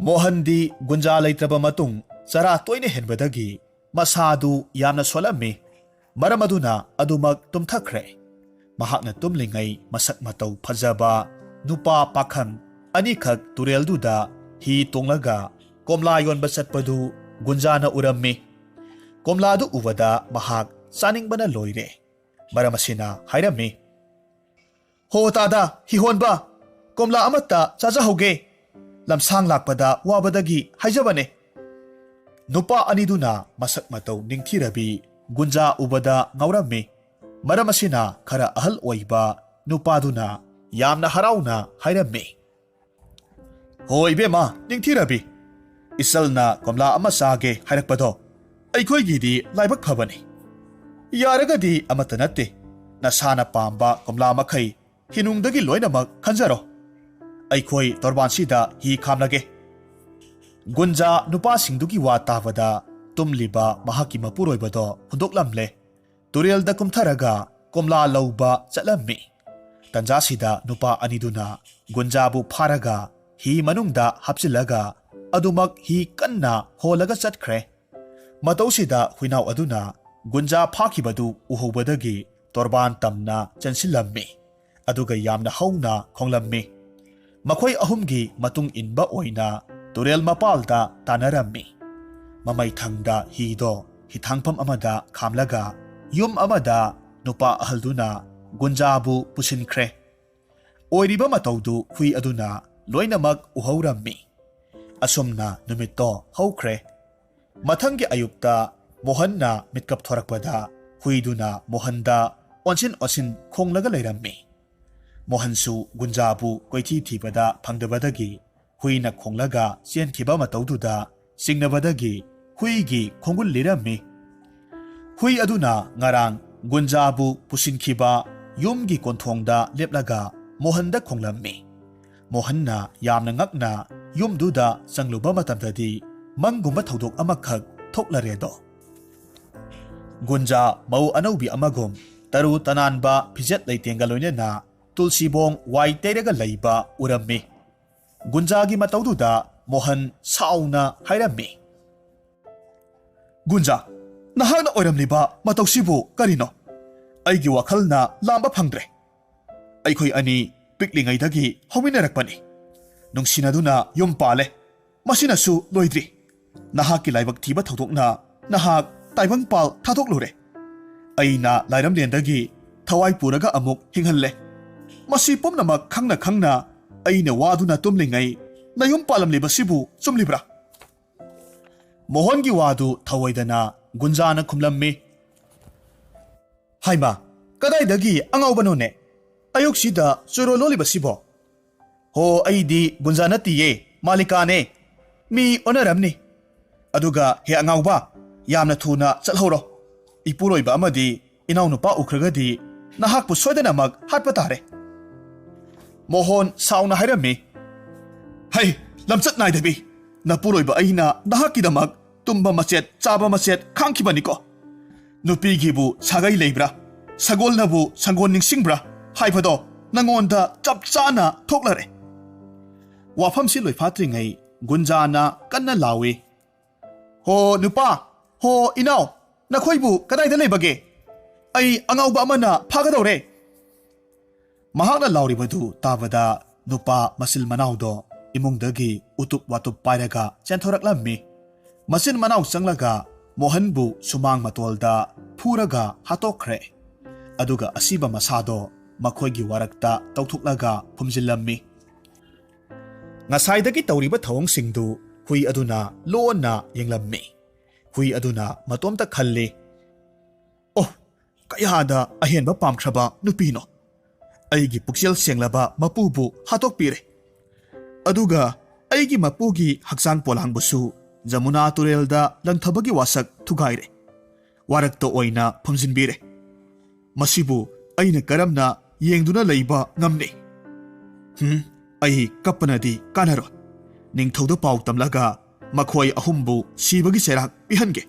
ꯃꯣꯍꯟꯗꯤ ꯒꯨꯟꯖꯥ ꯂꯩꯇ꯭ꯔꯕ ꯃꯇꯨꯡ ꯆꯔꯥ ꯇꯣꯏꯅ ꯍꯦꯟꯕꯗꯒꯤ ꯃꯁꯥꯗꯨ ꯌꯥꯝꯅ ꯁꯣꯜꯂꯝꯃꯤ꯫ ꯃꯔꯝ ꯑꯗꯨꯅ ꯑꯗꯨꯃꯛ ꯇꯨꯝꯊꯈ꯭ꯔꯦ꯫ ꯃꯍꯥꯛꯅ ꯇꯨꯝꯂꯤꯉꯩ ꯃꯁꯛ ꯃꯇꯧ ꯐꯖꯕ ꯅꯨꯄꯥ ꯄꯥꯈꯪ ꯑꯅꯤꯈꯛ ꯇꯨꯔꯦꯜꯗꯨꯗ ꯍꯤ ꯇꯣꯡꯂꯒ ꯀꯣꯝꯂꯥ ꯌꯣꯟꯕ ꯆꯠꯄꯗꯨ ꯒꯨꯟꯖꯥꯅ ꯎꯔꯝꯃꯤ꯫ ꯀꯣꯝꯂꯥꯗꯨ ꯎꯕꯗ ꯃꯍꯥꯛ ꯆꯥꯅꯤꯡꯕꯅ ꯂꯣꯏꯔꯦ꯫ ꯃꯔꯝ ꯑꯁꯤꯅ ꯍꯥꯏꯔꯝꯃꯤ, "ꯍꯣ ꯇꯥꯗ, ꯍꯤꯍꯣꯟꯕ, ꯀꯣꯝꯂꯥ ꯑꯃꯠꯇ ꯆꯥꯖꯍꯧꯒꯦ꯫ ꯂꯝꯁꯥꯡ ꯂꯥꯛꯄꯗ ꯋꯥꯕꯗꯒꯤ ꯍꯥꯏꯖꯕꯅꯦ꯫" ꯅꯨꯄꯥ ꯑꯅꯤꯗꯨꯅ ꯃꯁꯛ ꯃꯇꯧ ꯅꯤꯡꯊꯤꯔꯕꯤ ꯒꯨꯟꯖꯥ ꯎꯕꯗ ꯉꯥꯎꯔꯝꯃꯤ꯫ ꯃꯔꯝ ꯑꯁꯤꯅ ꯈꯔ ꯑꯍꯜ ꯑꯣꯏꯕ ꯅꯨꯄꯥꯗꯨꯅ ꯌꯥꯝꯅ ꯍꯔꯥꯎꯅ ꯍꯥꯏꯔꯝꯃꯤ, "ꯍꯣ ꯏꯕꯦꯝꯃ ꯅꯤꯡꯊꯤꯔꯕꯤ, ꯏꯆꯜꯅ ꯀꯣꯝꯂꯥ ꯑꯃ ꯆꯥꯒꯦ ꯍꯥꯏꯔꯛꯄꯗꯣ ꯑꯩꯈꯣꯏꯒꯤꯗꯤ ꯂꯥꯏꯕꯛ ꯐꯕꯅꯤ꯫ ꯌꯥꯔꯒꯗꯤ ꯑꯃꯠꯇ ꯅꯠꯇꯦ, ꯅꯁꯥꯅ ꯄꯥꯝꯕ ꯀꯣꯝꯂꯥ ꯃꯈꯩ ꯍꯤꯅꯨꯡꯗꯒꯤ ꯂꯣꯏꯅꯃꯛ ꯈꯟꯖꯔꯣ꯫ ꯑꯩꯈꯣꯏ ꯇꯣꯔꯕꯥꯟꯁꯤꯗ ꯍꯤ ꯈꯥꯝꯂꯒꯦ꯫" ꯒꯨꯟꯖꯥ ꯅꯨꯄꯥꯁꯤꯡꯗꯨꯒꯤ ꯋꯥ ꯇꯥꯕꯗ ꯇꯨꯝꯂꯤꯕ ꯃꯍꯥꯛꯀꯤ ꯃꯄꯨꯔꯣꯏꯕꯗꯣ ꯍꯨꯟꯗꯣꯛꯂꯝꯂꯦ꯫ ꯇꯨꯔꯦꯜꯗ ꯀꯨꯝꯊꯔꯒ ꯀꯣꯝꯂꯥ ꯂꯧꯕ ꯆꯠꯂꯝꯃꯤ꯫ ꯇꯟꯖꯥꯁꯤꯗ ꯅꯨꯄꯥ ꯑꯅꯤꯗꯨꯅ ꯒꯨꯟꯖꯥꯕꯨ ꯐꯥꯔꯒ ꯍꯤ ꯃꯅꯨꯡꯗ ꯍꯥꯞꯆꯤꯜꯂꯒ ꯑꯗꯨꯃꯛ ꯍꯤ ꯀꯟꯅ ꯍꯣꯜꯂꯒ ꯆꯠꯈ꯭ꯔꯦ꯫ ꯃꯇꯧꯁꯤꯗ ꯍꯨꯏꯅꯥꯎ ꯑꯗꯨꯅ ꯒꯨꯟꯖꯥ ꯐꯥꯈꯤꯕꯗꯨ ꯎꯍꯧꯕꯗꯒꯤ ꯇꯣꯔꯕꯥꯟ ꯇꯝꯅ ꯆꯦꯟꯁꯤꯜꯂꯝꯃꯤ꯫ ꯑꯗꯨꯒ ꯌꯥꯝꯅ ꯍꯧꯅ ꯈꯣꯡꯂꯝꯃꯤ꯫ ꯃꯈꯣꯏ ꯑꯍꯨꯝꯒꯤ ꯃꯇꯨꯡ ꯏꯟꯕ ꯑꯣꯏꯅ ꯇꯨꯔꯦꯜ ꯃꯄꯥꯜꯗ ꯇꯥꯟꯅꯔꯝꯃꯤ꯫ ꯃꯃꯩꯊꯪꯗ ꯍꯤꯗꯣ ꯍꯤꯊꯥꯡꯐꯝ ꯑꯃꯗ ꯈꯥꯝꯂꯒ ꯌꯨꯝ ꯑꯃꯗ ꯅꯨꯄꯥ ꯑꯍꯜꯗꯨꯅ ꯒꯨꯟꯖꯥꯕꯨ ꯄꯨꯁꯤꯟꯈ꯭ꯔꯦ꯫ ꯑꯣꯏꯔꯤꯕ ꯃꯇꯧꯗꯨ ꯍꯨꯏ ꯑꯗꯨꯅ ꯂꯣꯏꯅꯃꯛ ꯎꯍꯧꯔꯝꯃꯤ꯫ ꯑꯁꯨꯝꯅ ꯅꯨꯃꯤꯠꯇꯣ ꯍꯧꯈ꯭ꯔꯦ꯫ ꯃꯊꯪꯒꯤ ꯑꯌꯨꯛꯇ ꯃꯣꯍꯟꯅ ꯃꯤꯠꯀꯞ ꯊꯣꯔꯛꯄꯗ ꯍꯨꯏꯗꯨꯅ ꯃꯣꯍꯟꯗ ꯑꯣꯟꯁꯤꯟ ꯑꯣꯟꯁꯤꯟ ꯈꯣꯡꯂꯒ ꯂꯩꯔꯝꯃꯤ꯫ ꯃꯣꯍꯟꯁꯨ ꯒꯨꯟꯖꯥꯕꯨ ꯀꯣꯏꯊꯤ ꯊꯤꯕꯗ ꯐꯪꯗꯕꯗꯒꯤ ꯍꯨꯏꯅ ꯈꯣꯡꯂꯒ ꯆꯦꯟꯈꯤꯕ ꯃꯇꯧꯗꯨꯗ ꯆꯤꯡꯅꯕꯗꯒꯤ ꯍꯨꯏꯒꯤ ꯈꯣꯡꯒꯨꯜ ꯂꯤꯔꯝꯃꯤ꯫ ꯍꯨꯏ ꯑꯗꯨꯅ ꯉꯔꯥꯡ ꯒꯨꯟꯖꯥꯕꯨ ꯄꯨꯁꯤꯟꯈꯤꯕ ꯌꯨꯝꯒꯤ ꯀꯣꯟꯊꯣꯡꯗ ꯂꯦꯞꯂꯒ ꯃꯣꯍꯟꯗ ꯈꯣꯡꯂꯝꯃꯤ꯫ ꯃꯣꯍꯟꯅ ꯌꯥꯝꯅ ꯉꯛꯅ ꯌꯨꯝꯗꯨꯗ ꯆꯪꯂꯨꯕ ꯃꯇꯝꯗꯗꯤ ꯃꯪꯒꯨꯝꯕ ꯊꯧꯗꯣꯛ ꯑꯃꯈꯛ ꯊꯣꯛꯂꯔꯦꯗꯣ꯫ ꯒꯨꯟꯖꯥ ꯃꯧ ꯑꯅꯧꯕꯤ ꯑꯃꯒꯨꯝ ꯇꯔꯨ ꯇꯅꯥꯟꯕ ꯐꯤꯖꯦꯠ ꯂꯩꯇꯦꯡꯒ ꯂꯣꯏꯅꯅ ꯇꯨꯜꯁꯤꯕꯣꯡ ꯋꯥꯏ ꯇꯩꯔꯒ ꯂꯩꯕ ꯎꯔꯝꯃꯤ꯫ ꯒꯨꯟꯖꯥꯒꯤ ꯃꯇꯧꯗꯨꯗ ꯃꯣꯍꯟ ꯁꯥꯎꯅ ꯍꯥꯏꯔꯝꯃꯤ, "ꯒꯨꯟꯖꯥ, ꯅꯍꯥꯛꯅ ꯑꯣꯏꯔꯝꯂꯤꯕ ꯃꯇꯧꯁꯤꯕꯨ ꯀꯔꯤꯅꯣ? ꯑꯩꯒꯤ ꯋꯥꯈꯜꯅ ꯂꯥꯝꯕ ꯐꯪꯗ꯭ꯔꯦ꯫ ꯑꯩꯈꯣꯏ ꯑꯅꯤ ꯄꯤꯛꯂꯤꯉꯩꯗꯒꯤ ꯍꯧꯃꯤꯟꯅꯔꯛꯄꯅꯤ꯫ ꯅꯨꯡꯁꯤꯅꯗꯨꯅ ꯌꯨꯝ ꯄꯥꯜꯂꯦ꯫ ꯃꯁꯤꯅꯁꯨ ꯂꯣꯏꯗ꯭ꯔꯤ꯫ ꯅꯍꯥꯛꯀꯤ ꯂꯥꯏꯕꯛ ꯊꯤꯕ ꯊꯧꯗꯣꯛꯅ ꯅꯍꯥꯛ ꯇꯥꯏꯕꯪꯄꯥꯜ ꯊꯥꯗꯣꯛꯂꯨꯔꯦ꯫ ꯑꯩꯅ ꯂꯥꯏꯔꯝꯂꯦꯟꯗꯒꯤ ꯊꯋꯥꯏ ꯄꯨꯔꯒ ꯑꯃꯨꯛ ꯍꯤꯡꯍꯜꯂꯦ꯫ ꯃꯁꯤ ꯄꯨꯝꯅꯃꯛ ꯈꯪꯅ ꯈꯪꯅ ꯑꯩꯅ ꯋꯥꯗꯨꯅ ꯇꯨꯝꯂꯤꯉꯩ ꯅꯌꯨꯝ ꯄꯥꯜꯂꯝꯂꯤꯕꯁꯤꯕꯨ ꯆꯨꯝꯂꯤꯕ꯭ꯔꯥ?" ꯃꯣꯍꯟꯒꯤ ꯋꯥꯗꯨ ꯊꯧꯑꯣꯏꯗꯅ ꯒꯨꯟꯖꯥꯅ ꯈꯨꯝꯂꯝꯃꯤ, "ꯍꯥꯏꯃ, ꯀꯗꯥꯏꯗꯒꯤ ꯑꯉꯥꯎꯕꯅꯣꯅꯦ? ꯑꯌꯨꯛꯁꯤꯗ ꯆꯨꯔꯣ ꯂꯣꯜꯂꯤꯕꯁꯤꯕꯣ?" "ꯍꯣ, ꯑꯩꯗꯤ ꯒꯨꯟꯖꯥ ꯅꯠꯇꯤꯌꯦ, ꯃꯥꯂꯤꯀꯥꯅꯦ꯫ ꯃꯤ ꯑꯣꯟꯅꯔꯝꯅꯤ꯫ ꯑꯗꯨꯒ ꯍꯦ ꯑꯉꯥꯎꯕ, ꯌꯥꯝꯅ ꯊꯨꯅ ꯆꯠꯍꯧꯔꯣ꯫ ꯏꯄꯨꯔꯣꯏꯕ ꯑꯃꯗꯤ ꯏꯅꯥꯎꯅꯨꯄꯥ ꯎꯈ꯭ꯔꯒꯗꯤ ꯅꯍꯥꯛꯄꯨ ꯁꯣꯏꯗꯅꯃꯛ ꯍꯥꯠꯄ ꯇꯥꯔꯦ꯫" ꯃꯣꯍꯣꯟ ꯁꯥꯎꯅ ꯍꯥꯏꯔꯝꯃꯤ, "ꯍꯩ, ꯂꯝꯆꯠ ꯅꯥꯏꯗꯕꯤ! ꯅꯄꯨꯔꯣꯏꯕ ꯑꯩꯅ ꯅꯍꯥꯛꯀꯤꯗꯃꯛ ꯇꯨꯝꯕ ꯃꯆꯦꯠ, ꯆꯥꯕ ꯃꯆꯦꯠ ꯈꯥꯡꯈꯤꯕꯅꯤꯀꯣ꯫ ꯅꯨꯄꯤꯒꯤꯕꯨ ꯁꯥꯒꯩ ꯂꯩꯕ꯭ꯔꯥ, ꯁꯒꯣꯜꯅꯕꯨ ꯁꯪꯒꯣꯜ ꯅꯤꯡꯁꯤꯡꯕ꯭ꯔꯥ ꯍꯥꯏꯕꯗꯣ ꯅꯉꯣꯟꯗ ꯆꯞ ꯆꯥꯅ ꯊꯣꯛꯂꯔꯦ꯫" ꯋꯥꯐꯝꯁꯤ ꯂꯣꯏꯐꯥꯠꯇ꯭ꯔꯤꯉꯩ ꯒꯨꯟꯖꯥꯅ ꯀꯟꯅ ꯂꯥꯎꯏ, "ꯍꯣ ꯅꯨꯄꯥ, ꯍꯣ ꯏꯅꯥꯎ, ꯅꯈꯣꯏꯕꯨ ꯀꯗꯥꯏꯗ ꯂꯩꯕꯒꯦ? ꯑꯩ ꯑꯉꯥꯎꯕ ꯑꯃꯅ ꯐꯥꯒꯗꯧꯔꯦ!" ꯃꯍꯥꯛꯅ ꯂꯥꯎꯔꯤꯕꯗꯨ ꯇꯥꯕꯗ ꯅꯨꯄꯥ ꯃꯆꯤꯜ ꯃꯅꯥꯎꯗꯣ ꯏꯃꯨꯡꯗꯒꯤ ꯎꯇꯨꯞ ꯋꯥꯇꯨꯞ ꯄꯥꯏꯔꯒ ꯆꯦꯟꯊꯣꯔꯛꯂꯝꯃꯤ꯫ ꯃꯆꯤꯟ ꯃꯅꯥꯎ ꯆꯪꯂꯒ ꯃꯣꯍꯟꯕꯨ ꯁꯨꯃꯥꯡ ꯃꯇꯣꯜꯗ ꯐꯨꯔꯒ ꯍꯥꯠꯇꯣꯛꯈ꯭ꯔꯦ꯫ ꯑꯗꯨꯒ ꯑꯁꯤꯕ ꯃꯁꯥꯗꯣ ꯃꯈꯣꯏꯒꯤ ꯋꯥꯔꯛꯇ ꯇꯧꯊꯣꯛꯂꯒ ꯐꯨꯝꯖꯤꯜꯂꯝꯃꯤ꯫ ꯉꯁꯥꯏꯗꯒꯤ ꯇꯧꯔꯤꯕ ꯊꯧꯑꯣꯡꯁꯤꯡꯗꯨ ꯍꯨꯏ ꯑꯗꯨꯅ ꯂꯣꯟꯅ ꯌꯦꯡꯂꯝꯃꯤ꯫ ꯍꯨꯏ ꯑꯗꯨꯅ ꯃꯇꯣꯝꯇ ꯈꯜꯂꯤ, "ꯑꯣ, ꯀꯌꯥꯗ ꯑꯍꯦꯟꯕ ꯄꯥꯝꯈ꯭ꯔꯕ ꯅꯨꯄꯤꯅꯣ! ꯑꯩꯒꯤ ꯄꯨꯛꯆꯦꯜ ꯁꯦꯡꯂꯕ ꯃꯄꯨꯕꯨ ꯍꯥꯠꯇꯣꯛꯄꯤꯔꯦ꯫ ꯑꯗꯨꯒ ꯑꯩꯒꯤ ꯃꯄꯨꯒꯤ ꯍꯛꯆꯥꯡ ꯄꯣꯂꯥꯡꯕꯨꯁꯨ ꯖꯃꯨꯅꯥ ꯇꯨꯔꯦꯜꯗ ꯂꯪꯊꯕꯒꯤ ꯋꯥꯁꯛ ꯊꯨꯒꯥꯏꯔꯦ꯫ ꯋꯥꯔꯛꯇ ꯑꯣꯏꯅ ꯐꯨꯝꯖꯤꯟꯕꯤꯔꯦ꯫ ꯃꯁꯤꯕꯨ ꯑꯩꯅ ꯀꯔꯝꯅ ꯌꯦꯡꯗꯨꯅ ꯂꯩꯕ ꯉꯝꯅꯤ? ꯍꯨꯝ, ꯑꯩ ꯀꯞꯄꯅꯗꯤ ꯀꯥꯟꯅꯔꯣꯏ꯫ ꯅꯤꯡꯊꯧꯗ ꯄꯥꯎ ꯇꯝꯂꯒ ꯃꯈꯣꯏ ꯑꯍꯨꯝꯕꯨ ꯁꯤꯕꯒꯤ ꯆꯩꯔꯥꯛ ꯄꯤꯍꯟꯒꯦ꯫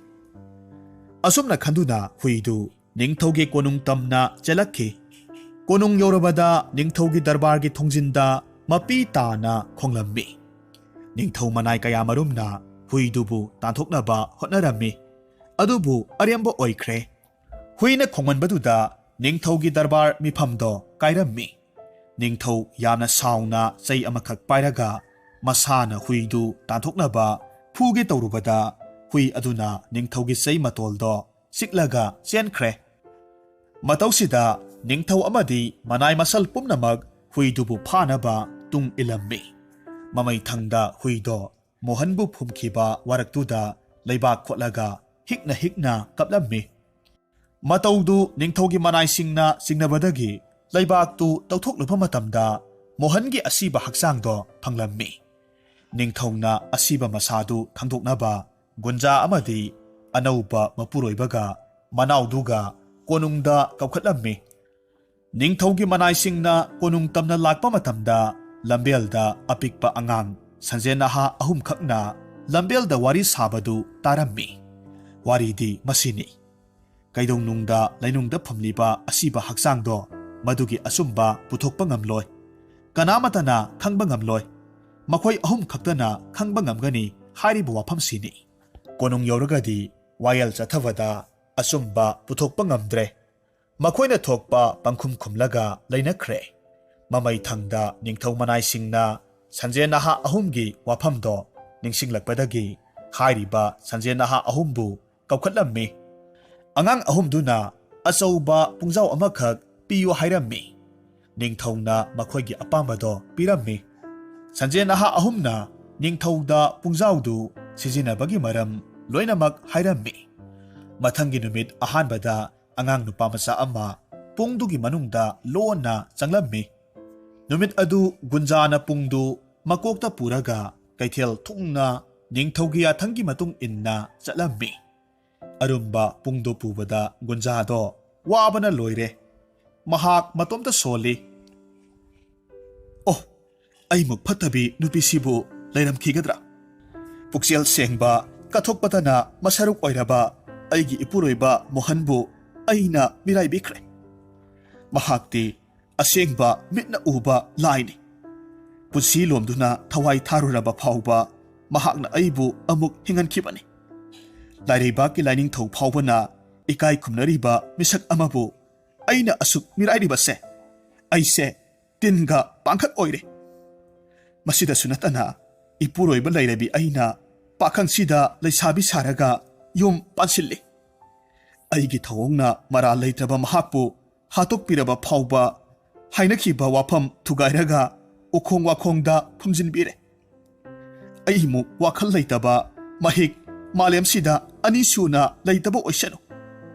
ꯑꯁꯨꯝꯅ ꯈꯟꯗꯨꯅ ꯍꯨꯏꯗꯨ ꯅꯤꯡꯊꯧꯒꯤ ꯀꯣꯅꯨꯡ ꯇꯝꯅ ꯆꯦꯜꯂꯛꯈꯤ꯫ ꯀꯣꯅꯨꯡ ꯌꯧꯔꯕꯗ ꯅꯤꯡꯊꯧꯒꯤ ꯗꯔꯕꯥꯔꯒꯤ ꯊꯣꯡꯖꯤꯟꯗ ꯃꯄꯤ ꯇꯥꯅ ꯈꯣꯡꯂꯝꯃꯤ꯫ ꯅꯤꯡꯊꯧ ꯃꯅꯥꯏ ꯀꯌꯥꯃꯔꯨꯝꯅ ꯍꯨꯏꯗꯨꯕꯨ ꯇꯥꯟꯊꯣꯛꯅꯕ ꯍꯣꯠꯅꯔꯝꯃꯤ꯫ ꯑꯗꯨꯕꯨ ꯑꯔꯦꯝꯕ ꯑꯣꯏꯈ꯭ꯔꯦ꯫ ꯍꯨꯏꯅ ꯈꯣꯡꯃꯟꯕꯗꯨꯗ ꯅꯤꯡꯊꯧꯒꯤ ꯗꯔꯕꯥꯔ ꯃꯤꯐꯝꯗꯣ ꯀꯥꯏꯔꯝꯃꯤ꯫ ꯅꯤꯡꯊꯧ ꯌꯥꯝꯅ ꯁꯥꯎꯅ ꯆꯩ ꯑꯃꯈꯛ ꯄꯥꯏꯔꯒ ꯃꯁꯥꯅ ꯍꯨꯏꯗꯨ ꯇꯥꯟꯊꯣꯛꯅꯕ ꯐꯨꯒꯦ ꯇꯧꯔꯨꯕꯗ ꯍꯨꯏ ꯑꯗꯨꯅ ꯅꯤꯡꯊꯧꯒꯤ ꯆꯩ ꯃꯇꯣꯜꯗꯣ ꯆꯤꯛꯂꯒ ꯆꯦꯟꯈ꯭ꯔꯦ꯫ ꯃꯇꯧꯁꯤꯗ ꯅꯤꯡꯊꯧ ꯑꯃꯗꯤ ꯃꯅꯥꯏ ꯃꯁꯜ ꯄꯨꯝꯅꯃꯛ ꯍꯨꯏꯗꯨꯕꯨ ꯐꯥꯅꯕ ꯇꯨꯡ ꯏꯜꯂꯝꯃꯤ꯫ ꯃꯃꯩ ꯊꯪꯗ ꯍꯨꯏꯗꯣ ꯃꯣꯍꯟꯕꯨ ꯐꯨꯝꯈꯤꯕ ꯋꯥꯔꯛꯇꯨꯗ ꯂꯩꯕꯥꯛ ꯈꯣꯠꯂꯒ ꯍꯤꯛꯅ ꯍꯤꯛꯅ ꯀꯞꯂꯝꯃꯤ꯫ ꯃꯇꯧꯗꯨ ꯅꯤꯡꯊꯧꯒꯤ ꯃꯅꯥꯏꯁꯤꯡꯅ ꯆꯤꯡꯅꯕꯗꯒꯤ ꯂꯩꯕꯥꯛꯇꯨ ꯇꯧꯊꯣꯛꯂꯨꯕ ꯃꯇꯝꯗ ꯃꯣꯍꯟꯒꯤ ꯑꯁꯤꯕ ꯍꯛꯆꯥꯡꯗꯣ ꯐꯪꯂꯝꯃꯤ꯫ ꯅꯤꯡꯊꯧꯅ ꯑꯁꯤꯕ ꯃꯁꯥꯗꯨ ꯈꯪꯗꯣꯛꯅꯕ ꯒꯨꯟꯖꯥ ꯑꯃꯗꯤ ꯑꯅꯧꯕ ꯃꯄꯨꯔꯣꯏꯕꯒ ꯃꯅꯥꯎꯗꯨꯒ ꯀꯣꯅꯨꯡꯗ ꯀꯧꯈꯠꯂꯝꯃꯤ꯫ ꯅꯤꯡꯊꯧꯒꯤ ꯃꯅꯥꯏꯁꯤꯡꯅ ꯀꯣꯅꯨꯡ ꯇꯝꯅ ꯂꯥꯛꯄ ꯃꯇꯝꯗ ꯂꯝꯕꯦꯜꯗ ꯑꯄꯤꯛꯄ ꯑꯉꯥꯡ ꯁꯟꯖꯦꯟ ꯅꯍꯥ ꯑꯍꯨꯝꯈꯛꯅ ꯂꯝꯕꯦꯜꯗ ꯋꯥꯔꯤ ꯁꯥꯕꯗꯨ ꯇꯥꯔꯝꯃꯤ꯫ ꯋꯥꯔꯤꯗꯤ ꯃꯁꯤꯅꯤ꯫ ꯀꯩꯗꯧꯅꯨꯡꯗ ꯂꯩꯅꯨꯡꯗ ꯐꯝꯂꯤꯕ ꯑꯁꯤꯕ ꯍꯛꯆꯥꯡꯗꯣ ꯃꯗꯨꯒꯤ ꯑꯆꯨꯝꯕ ꯄꯨꯊꯣꯛꯄ ꯉꯝꯂꯣꯏ꯫ ꯀꯅꯥꯃꯠꯇꯅ ꯈꯪꯕ ꯉꯝꯂꯣꯏ꯫ ꯃꯈꯣꯏ ꯑꯍꯨꯝ ꯈꯛꯇꯅ ꯈꯪꯕ ꯉꯝꯒꯅꯤ ꯍꯥꯏꯔꯤꯕ ꯋꯥꯐꯝꯁꯤꯅꯤ꯫ ꯀꯣꯅꯨꯡ ꯌꯧꯔꯒꯗꯤ ꯋꯥꯌꯦꯜ ꯆꯠꯊꯕꯗ ꯑꯆꯨꯝꯕ ꯄꯨꯊꯣꯛꯄ ꯉꯝꯗ꯭ꯔꯦ꯫ ꯃꯈꯣꯏꯅ ꯊꯣꯛꯄ ꯄꯪꯈꯨꯝ ꯈꯨꯝꯂꯒ ꯂꯩꯅꯈ꯭ꯔꯦ꯫ ꯃꯃꯩ ꯊꯪꯗ ꯅꯤꯡꯊꯧ ꯃꯅꯥꯏꯁꯤꯡꯅ ꯁꯟꯖꯦꯟ ꯅꯍꯥ ꯑꯍꯨꯝꯒꯤ ꯋꯥꯐꯝꯗꯣ ꯅꯤꯡꯁꯤꯡꯂꯛꯄꯗꯒꯤ ꯍꯥꯏꯔꯤꯕ ꯁꯟꯖꯦꯟ ꯅꯍꯥ ꯑꯍꯨꯝꯕꯨ ꯀꯧꯈꯠꯂꯝꯃꯤ꯫ ꯑꯉꯥꯡ ꯑꯍꯨꯝꯗꯨꯅ ꯑꯆꯧꯕ ꯄꯨꯡꯖꯥꯎ ꯑꯃꯈꯛ ꯄꯤꯌꯨ ꯍꯥꯏꯔꯝꯃꯤ꯫ ꯅꯤꯡꯊꯧꯅ ꯃꯈꯣꯏꯒꯤ ꯑꯄꯥꯝꯕꯗꯣ ꯄꯤꯔꯝꯃꯤ꯫ ꯁꯟꯖꯦꯟ ꯅꯍꯥ ꯑꯍꯨꯝꯅ ꯅꯤꯡꯊꯧꯗ ꯄꯨꯡꯖꯥꯎꯗꯨ ꯁꯤꯖꯤꯟꯅꯕꯒꯤ ꯃꯔꯝ ꯂꯣꯏꯅꯃꯛ ꯍꯥꯏꯔꯝꯃꯤ꯫ ꯃꯊꯪꯒꯤ ꯅꯨꯃꯤꯠ ꯑꯍꯥꯟꯕꯗ ꯑꯉꯥꯡ ꯅꯨꯄꯥ ꯃꯆꯥ ꯑꯃ ꯄꯨꯡꯗꯨꯒꯤ ꯃꯅꯨꯡꯗ ꯂꯣꯟꯅ ꯆꯪꯂꯝꯃꯤ꯫ ꯅꯨꯃꯤꯠ ꯑꯗꯨ ꯒꯨꯟꯖꯥꯅ ꯄꯨꯡꯗꯨ ꯃꯀꯣꯛꯇ ꯄꯨꯔꯒ ꯀꯩꯊꯦꯜ ꯊꯨꯡꯅ ꯅꯤꯡꯊꯧꯒꯤ ꯌꯥꯊꯪꯒꯤ ꯃꯇꯨꯡ ꯏꯟꯅ ꯆꯠꯂꯝꯃꯤ꯫ ꯑꯔꯨꯝꯕ ꯄꯨꯡꯗꯣ ꯄꯨꯕꯗ ꯒꯨꯟꯖꯥꯗꯣ ꯋꯥꯕꯅ ꯂꯣꯏꯔꯦ꯫ ꯃꯍꯥꯛ ꯃꯇꯣꯝꯇ ꯁꯣꯜꯂꯤ꯫ "ꯑꯣ, ꯑꯩꯃꯨꯛ ꯐꯠꯇꯕꯤ ꯅꯨꯄꯤꯁꯤꯕꯨ ꯂꯩꯔꯝꯈꯤꯒꯗ꯭ꯔꯥ?" ꯄꯨꯛꯆꯦꯜ ꯁꯦꯡꯕ, ꯀꯠꯊꯣꯛꯄꯇꯅ ꯃꯁꯔꯨꯛ ꯑꯣꯏꯔꯕ ꯑꯩꯒꯤ ꯏꯄꯨꯔꯣꯏꯕ ꯃꯣꯍꯟꯕꯨ ꯑꯩꯅ ꯃꯤꯔꯥꯏꯕꯤꯈ꯭ꯔꯦ꯫ ꯃꯍꯥꯛꯇꯤ ꯑꯁꯦꯡꯕ ꯃꯤꯠꯅ ꯎꯕ ꯂꯥꯏꯅꯤ꯫ ꯄꯨꯟꯁꯤ ꯂꯣꯝꯗꯨꯅ ꯊꯋꯥꯏ ꯊꯥꯔꯨꯔꯕ ꯐꯥꯎꯕ ꯃꯍꯥꯛꯅ ꯑꯩꯕꯨ ꯑꯃꯨꯛ ꯍꯤꯡꯍꯟꯈꯤꯕꯅꯤ꯫ ꯂꯥꯏꯔꯩꯕꯥꯛꯀꯤ ꯂꯥꯏꯅꯤꯡꯊꯧ ꯐꯥꯎꯕꯅ ꯏꯀꯥꯏ ꯈꯨꯝꯅꯔꯤꯕ ꯃꯤꯁꯛ ꯑꯃꯕꯨ ꯑꯩꯅ ꯑꯁꯨꯛ ꯃꯤꯔꯥꯏꯔꯤꯕꯁꯦ, ꯑꯩꯁꯦ ꯇꯤꯟꯒ ꯄꯥꯡꯈꯛ ꯑꯣꯏꯔꯦ꯫ ꯃꯁꯤꯗꯁꯨ ꯅꯠꯇꯅ, ꯏꯄꯨꯔꯣꯏꯕ ꯂꯩꯔꯕꯤ ꯑꯩꯅ ꯄꯥꯈꯪꯁꯤꯗ ꯂꯩꯁꯥꯕꯤ ꯁꯥꯔꯒ ꯌꯨꯝ ꯄꯥꯟꯁꯤꯜꯂꯤ꯫ ꯑꯩꯒꯤ ꯊꯧꯑꯣꯡꯅ ꯃꯔꯥꯜ ꯂꯩꯇ꯭ꯔꯕ ꯃꯍꯥꯛꯄꯨ ꯍꯥꯠꯇꯣꯛꯄꯤꯔꯕ ꯐꯥꯎꯕ ꯍꯥꯏꯅꯈꯤꯕ ꯋꯥꯐꯝ ꯊꯨꯒꯥꯏꯔꯒ ꯎꯈꯣꯡ ꯋꯥꯈꯣꯡꯗ ꯐꯨꯝꯖꯤꯟꯕꯤꯔꯦ꯫ ꯑꯩꯃꯨꯛ ꯋꯥꯈꯜ ꯂꯩꯇꯕ ꯃꯍꯤꯛ ꯃꯥꯂꯦꯝꯁꯤꯗ ꯑꯅꯤꯁꯨꯅ ꯂꯩꯇꯕ ꯑꯣꯏꯁꯅꯨ꯫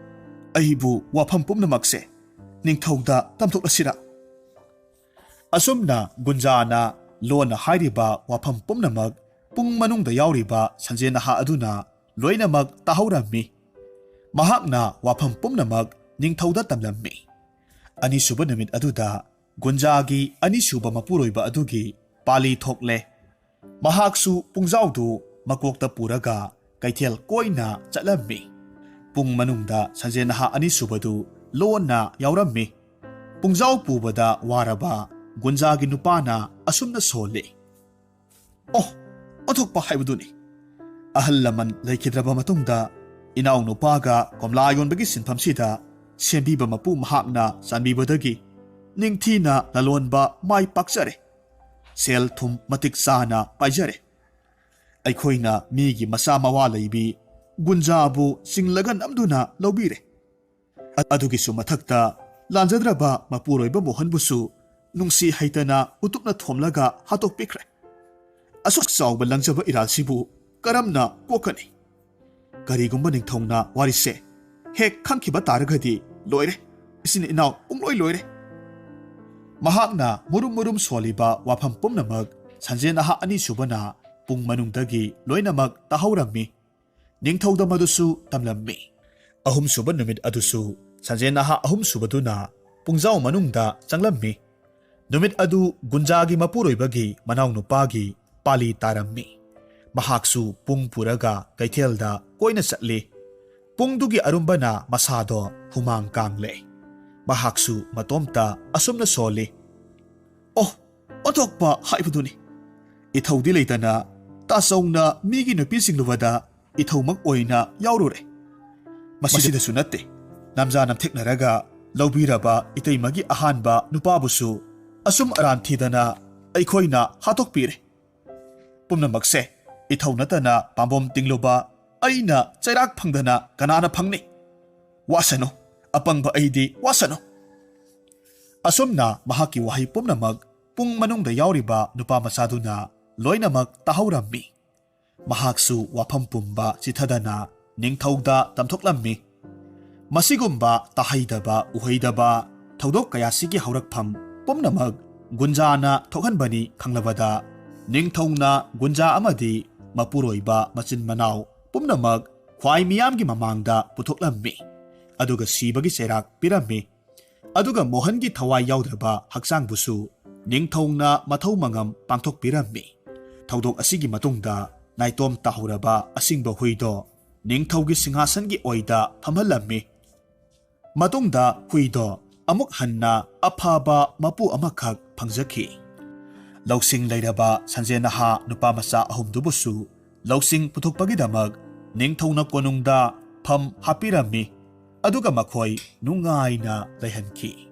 ꯑꯩꯕꯨ ꯋꯥꯐꯝ ꯄꯨꯝꯅꯃꯛꯁꯦ ꯅꯤꯡꯊꯧꯗ ꯇꯝꯊꯣꯛꯂꯁꯤꯔꯥ?" ꯑꯁꯨꯝꯅ ꯒꯨꯟꯖꯥꯅ ꯂꯣꯟꯅ ꯍꯥꯏꯔꯤꯕ ꯋꯥꯐꯝ ꯄꯨꯝꯅꯃꯛ ꯄꯨꯡ ꯃꯅꯨꯡꯗ ꯌꯥꯎꯔꯤꯕ ꯁꯟꯖꯦ ꯅꯍꯥ ꯑꯗꯨꯅ ꯂꯣꯏꯅꯃꯛ ꯇꯥꯍꯧꯔꯝꯃꯤ꯫ ꯃꯍꯥꯛꯅ ꯋꯥꯐꯝ ꯄꯨꯝꯅꯃꯛ ꯅꯤꯡꯊꯧꯗ ꯇꯝꯂꯝꯃꯤ꯫ ꯑꯅꯤꯁꯨꯕ ꯅꯨꯃꯤꯠ ꯑꯗꯨꯗ ꯒꯨꯟꯖꯥꯒꯤ ꯑꯅꯤꯁꯨꯕ ꯃꯄꯨꯔꯣꯏꯕ ꯑꯗꯨꯒꯤ ꯄꯥꯂꯤ ꯊꯣꯛꯂꯦ꯫ ꯃꯍꯥꯛꯁꯨ ꯄꯨꯡꯖꯥꯎꯗꯨ ꯃꯀꯣꯛꯇ ꯄꯨꯔꯒ ꯀꯩꯊꯦꯜ ꯀꯣꯏꯅ ꯆꯠꯂꯝꯃꯤ꯫ ꯄꯨꯡ ꯃꯅꯨꯡꯗ ꯁꯟꯖꯦ ꯅꯍꯥ ꯑꯅꯤꯁꯨꯕꯗꯨ ꯂꯣꯟꯅ ꯌꯥꯎꯔꯝꯃꯤ꯫ ꯄꯨꯡꯖꯥꯎ ꯄꯨꯕꯗ ꯋꯥꯔꯕ ꯒꯨꯟꯖꯥꯒꯤ ꯅꯨꯄꯥꯅ ꯑꯁꯨꯝꯅ ꯁꯣꯜꯂꯤ꯫ ꯑꯣ, ꯑꯣꯟꯊꯣꯛꯄ ꯍꯥꯏꯕꯗꯨꯅꯤ꯫ ꯑꯍꯜ ꯂꯃꯟ ꯂꯩꯈꯤꯗ꯭ꯔꯕ ꯃꯇꯨꯡꯗ ꯏꯅꯥꯎꯅꯨꯄꯥꯒ ꯀꯣꯝꯂꯥ ꯌꯣꯟꯕꯒꯤ ꯁꯤꯟꯐꯝꯁꯤꯗ ꯁꯦꯝꯕꯤꯕ ꯃꯄꯨ ꯃꯍꯥꯛꯅ ꯆꯥꯟꯕꯤꯕꯗꯒꯤ ꯅꯤꯡꯊꯤꯅ ꯂꯂꯣꯟꯕ ꯃꯥꯏ ꯄꯥꯛꯆꯔꯦ꯫ ꯁꯦꯜ ꯊꯨꯝ ꯃꯇꯤꯛ ꯆꯥꯅ ꯄꯥꯏꯖꯔꯦ꯫ ꯑꯩꯈꯣꯏꯅ ꯃꯤꯒꯤ ꯃꯆꯥ ꯃꯋꯥ ꯂꯩꯕꯤ ꯒꯨꯟꯖꯥꯕꯨ ꯆꯤꯡꯂꯒ ꯅꯝꯗꯨꯅ ꯂꯧꯕꯤꯔꯦ꯫ ꯑ-, ꯑꯗꯨꯒꯤꯁꯨ ꯃꯊꯛꯇ ꯂꯥꯟꯖꯗ꯭ꯔꯕ ꯃꯄꯨꯔꯣꯏꯕ ꯃꯣꯍꯟꯕꯨꯁꯨ ꯅꯨꯡꯁꯤ ꯍꯩꯇꯅ ꯎꯇꯨꯞꯅ ꯊꯣꯝꯂꯒ ꯍꯥꯠꯇꯣꯛꯄꯤꯈ꯭ꯔꯦ꯫ ꯑꯁꯨꯛ ꯆꯥꯎꯕ ꯂꯪꯖꯕ ꯏꯔꯥꯜꯁꯤꯕꯨ ꯀꯔꯝꯅ ꯀꯣꯛꯀꯅꯤ? ꯀꯔꯤꯒꯨꯝꯕ ꯅꯤꯡꯊꯧꯅ ꯋꯥꯔꯤꯁꯦ ꯍꯦꯛ ꯈꯪꯈꯤꯕ ꯇꯥꯔꯒꯗꯤ ꯂꯣꯏꯔꯦ, ꯏꯆꯤꯟ ꯏꯅꯥꯎ ꯄꯨꯡꯂꯣꯏ ꯂꯣꯏꯔꯦ꯫ ꯃꯍꯥꯛꯅ ꯃꯨꯔꯨꯝ ꯃꯨꯔꯨꯝ ꯁꯣꯜꯂꯤꯕ ꯋꯥꯐꯝ ꯄꯨꯝꯅꯃꯛ ꯁꯟꯖꯦ ꯅꯍꯥ ꯑꯅꯤꯁꯨꯕꯅ ꯄꯨꯡ ꯃꯅꯨꯡꯗꯒꯤ ꯂꯣꯏꯅꯃꯛ ꯇꯥꯍꯧꯔꯝꯃꯤ꯫ ꯅꯤꯡꯊꯧꯗ ꯃꯗꯨꯁꯨ ꯇꯝꯂꯝꯃꯤ꯫ ꯑꯍꯨꯝꯁꯨꯕ ꯅꯨꯃꯤꯠ ꯑꯗꯨꯁꯨ ꯁꯟꯖꯦꯟ ꯅꯍꯥ ꯑꯍꯨꯝꯁꯨꯕꯗꯨꯅ ꯄꯨꯡꯖꯥꯎ ꯃꯅꯨꯡꯗ ꯆꯪꯂꯝꯃꯤ꯫ ꯅꯨꯃꯤꯠ ꯑꯗꯨ ꯒꯨꯟꯖꯥꯒꯤ ꯃꯄꯨꯔꯣꯏꯕꯒꯤ ꯃꯅꯥꯎꯅꯨꯄꯥꯒꯤ ꯄꯥꯂꯤ ꯇꯥꯔꯝꯃꯤ꯫ ꯃꯍꯥꯛꯁꯨ ꯄꯨꯡ ꯄꯨꯔꯒ ꯀꯩꯊꯦꯜꯗ ꯀꯣꯏꯅ ꯆꯠꯂꯤ꯫ ꯄꯨꯡꯗꯨꯒꯤ ꯑꯔꯨꯝꯕꯅ ꯃꯁꯥꯗꯣ ꯍꯨꯃꯥꯡ ꯀꯥꯡꯂꯦ꯫ ꯃꯍꯥꯛꯁꯨ ꯃꯇꯣꯝꯇ ꯑꯁꯨꯝꯅ ꯁꯣꯜꯂꯤ, "ꯑꯣ, ꯑꯣꯟꯊꯣꯛꯄ ꯍꯥꯏꯕꯗꯨꯅꯤ꯫ ꯏꯊꯧꯗꯤ ꯂꯩꯇꯅ ꯇꯥꯆꯧꯅ ꯃꯤꯒꯤ ꯅꯨꯄꯤꯁꯤꯡ ꯂꯨꯕꯗ ꯏꯊꯧꯃꯛ ꯑꯣꯏꯅ ꯌꯥꯎꯔꯨꯔꯦ꯫ ꯃꯁꯤꯗꯁꯨ ꯅꯠꯇꯦ, ꯅꯝꯖꯥ ꯅꯝꯊꯦꯛꯅꯔꯒ ꯂꯧꯕꯤꯔꯕ ꯏꯇꯩꯃꯒꯤ ꯑꯍꯥꯟꯕ ꯅꯨꯄꯥꯕꯨꯁꯨ ꯑꯁꯨꯝ ꯑꯔꯥꯟ ꯊꯤꯗꯅ ꯑꯩꯈꯣꯏꯅ ꯍꯥꯠꯇꯣꯛꯄꯤꯔꯦ꯫ ꯄꯨꯝꯅꯃꯛꯁꯦ ꯏꯊꯧ ꯅꯠꯇꯅ ꯄꯥꯝꯕꯣꯝ ꯇꯤꯡꯂꯨꯕ ꯑꯩꯅ ꯆꯩꯔꯥꯛ ꯐꯪꯗꯅ ꯀꯅꯥꯅ ꯐꯪꯅꯤ? ꯋꯥꯁꯅꯨ, ꯑꯄꯪꯕ ꯑꯩꯗꯤ ꯋꯥꯁꯅꯨ!" ꯑꯁꯨꯝꯅ ꯃꯍꯥꯛꯀꯤ ꯋꯥꯍꯩ ꯄꯨꯝꯅꯃꯛ ꯄꯨꯡ ꯃꯅꯨꯡꯗ ꯌꯥꯎꯔꯤꯕ ꯅꯨꯄꯥ ꯃꯆꯥꯗꯨꯅ ꯂꯣꯏꯅꯃꯛ ꯇꯥꯍꯧꯔꯝꯃꯤ꯫ ꯃꯍꯥꯛꯁꯨ ꯋꯥꯐꯝ ꯄꯨꯝꯕ ꯆꯤꯊꯗꯅ ꯅꯤꯡꯊꯧꯗ ꯇꯝꯊꯣꯛꯂꯝꯃꯤ꯫ ꯃꯁꯤꯒꯨꯝꯕ ꯇꯥꯍꯩꯗꯕ ꯎꯍꯩꯗꯕ ꯊꯧꯗꯣꯛ ꯀꯌꯥꯁꯤꯒꯤ ꯍꯧꯔꯛꯐꯝ ꯄꯨꯝꯅꯃꯛ ꯒꯨꯟꯖꯥꯅ ꯊꯣꯛꯍꯟꯕꯅꯤ ꯈꯪꯂꯕꯗ, ꯅꯤꯡꯊꯧꯅ ꯒꯨꯟꯖꯥ ꯑꯃꯗꯤ ꯃꯄꯨꯔꯣꯏꯕ ꯃꯆꯤꯟ ꯃꯅꯥꯎ ꯄꯨꯝꯅꯃꯛ ꯈ꯭ꯋꯥꯏ ꯃꯤꯌꯥꯝꯒꯤ ꯃꯃꯥꯡꯗ ꯄꯨꯊꯣꯛꯂꯝꯃꯤ꯫ ꯑꯗꯨꯒ ꯁꯤꯕꯒꯤ ꯆꯩꯔꯥꯛ ꯄꯤꯔꯝꯃꯤ꯫ ꯑꯗꯨꯒ ꯃꯣꯍꯟꯒꯤ ꯊꯋꯥꯏ ꯌꯥꯎꯗ꯭ꯔꯕ ꯍꯛꯆꯥꯡꯕꯨꯁꯨ ꯅꯤꯡꯊꯧꯅ ꯃꯊꯧ ꯃꯉꯝ ꯄꯥꯡꯊꯣꯛꯄꯤꯔꯝꯃꯤ꯫ ꯊꯧꯗꯣꯛ ꯑꯁꯤꯒꯤ ꯃꯇꯨꯡꯗ ꯅꯥꯏꯇꯣꯝ ꯇꯥꯍꯧꯔꯕ ꯑꯁꯤꯡꯕ ꯍꯨꯏꯗꯣ ꯅꯤꯡꯊꯧꯒꯤ ꯁꯤꯡꯍꯥꯁꯟꯒꯤ ꯑꯣꯏꯗ ꯐꯝꯍꯜꯂꯝꯃꯤ꯫ ꯃꯇꯨꯡꯗ ꯍꯨꯏꯗꯣ ꯑꯃꯨꯛ ꯍꯟꯅ ꯑꯐꯕ ꯃꯄꯨ ꯑꯃꯈꯛ ꯐꯪꯖꯈꯤ꯫ ꯂꯧꯁꯤꯡ ꯂꯩꯔꯕ ꯁꯟꯖꯦꯟ ꯅꯍꯥ ꯅꯨꯄꯥ ꯃꯆꯥ ꯑꯍꯨꯝꯗꯨꯕꯨꯁꯨ ꯂꯧꯁꯤꯡ ꯄꯨꯊꯣꯛꯄꯒꯤꯗꯃꯛ ꯅꯤꯡꯊꯧꯅ ꯀꯣꯅꯨꯡꯗ ꯐꯝ ꯍꯥꯞꯄꯤꯔꯝꯃꯤ꯫ ꯑꯗꯨꯒ ꯃꯈꯣꯏ ꯅꯨꯡꯉꯥꯏꯅ ꯂꯩꯍꯟꯈꯤ꯫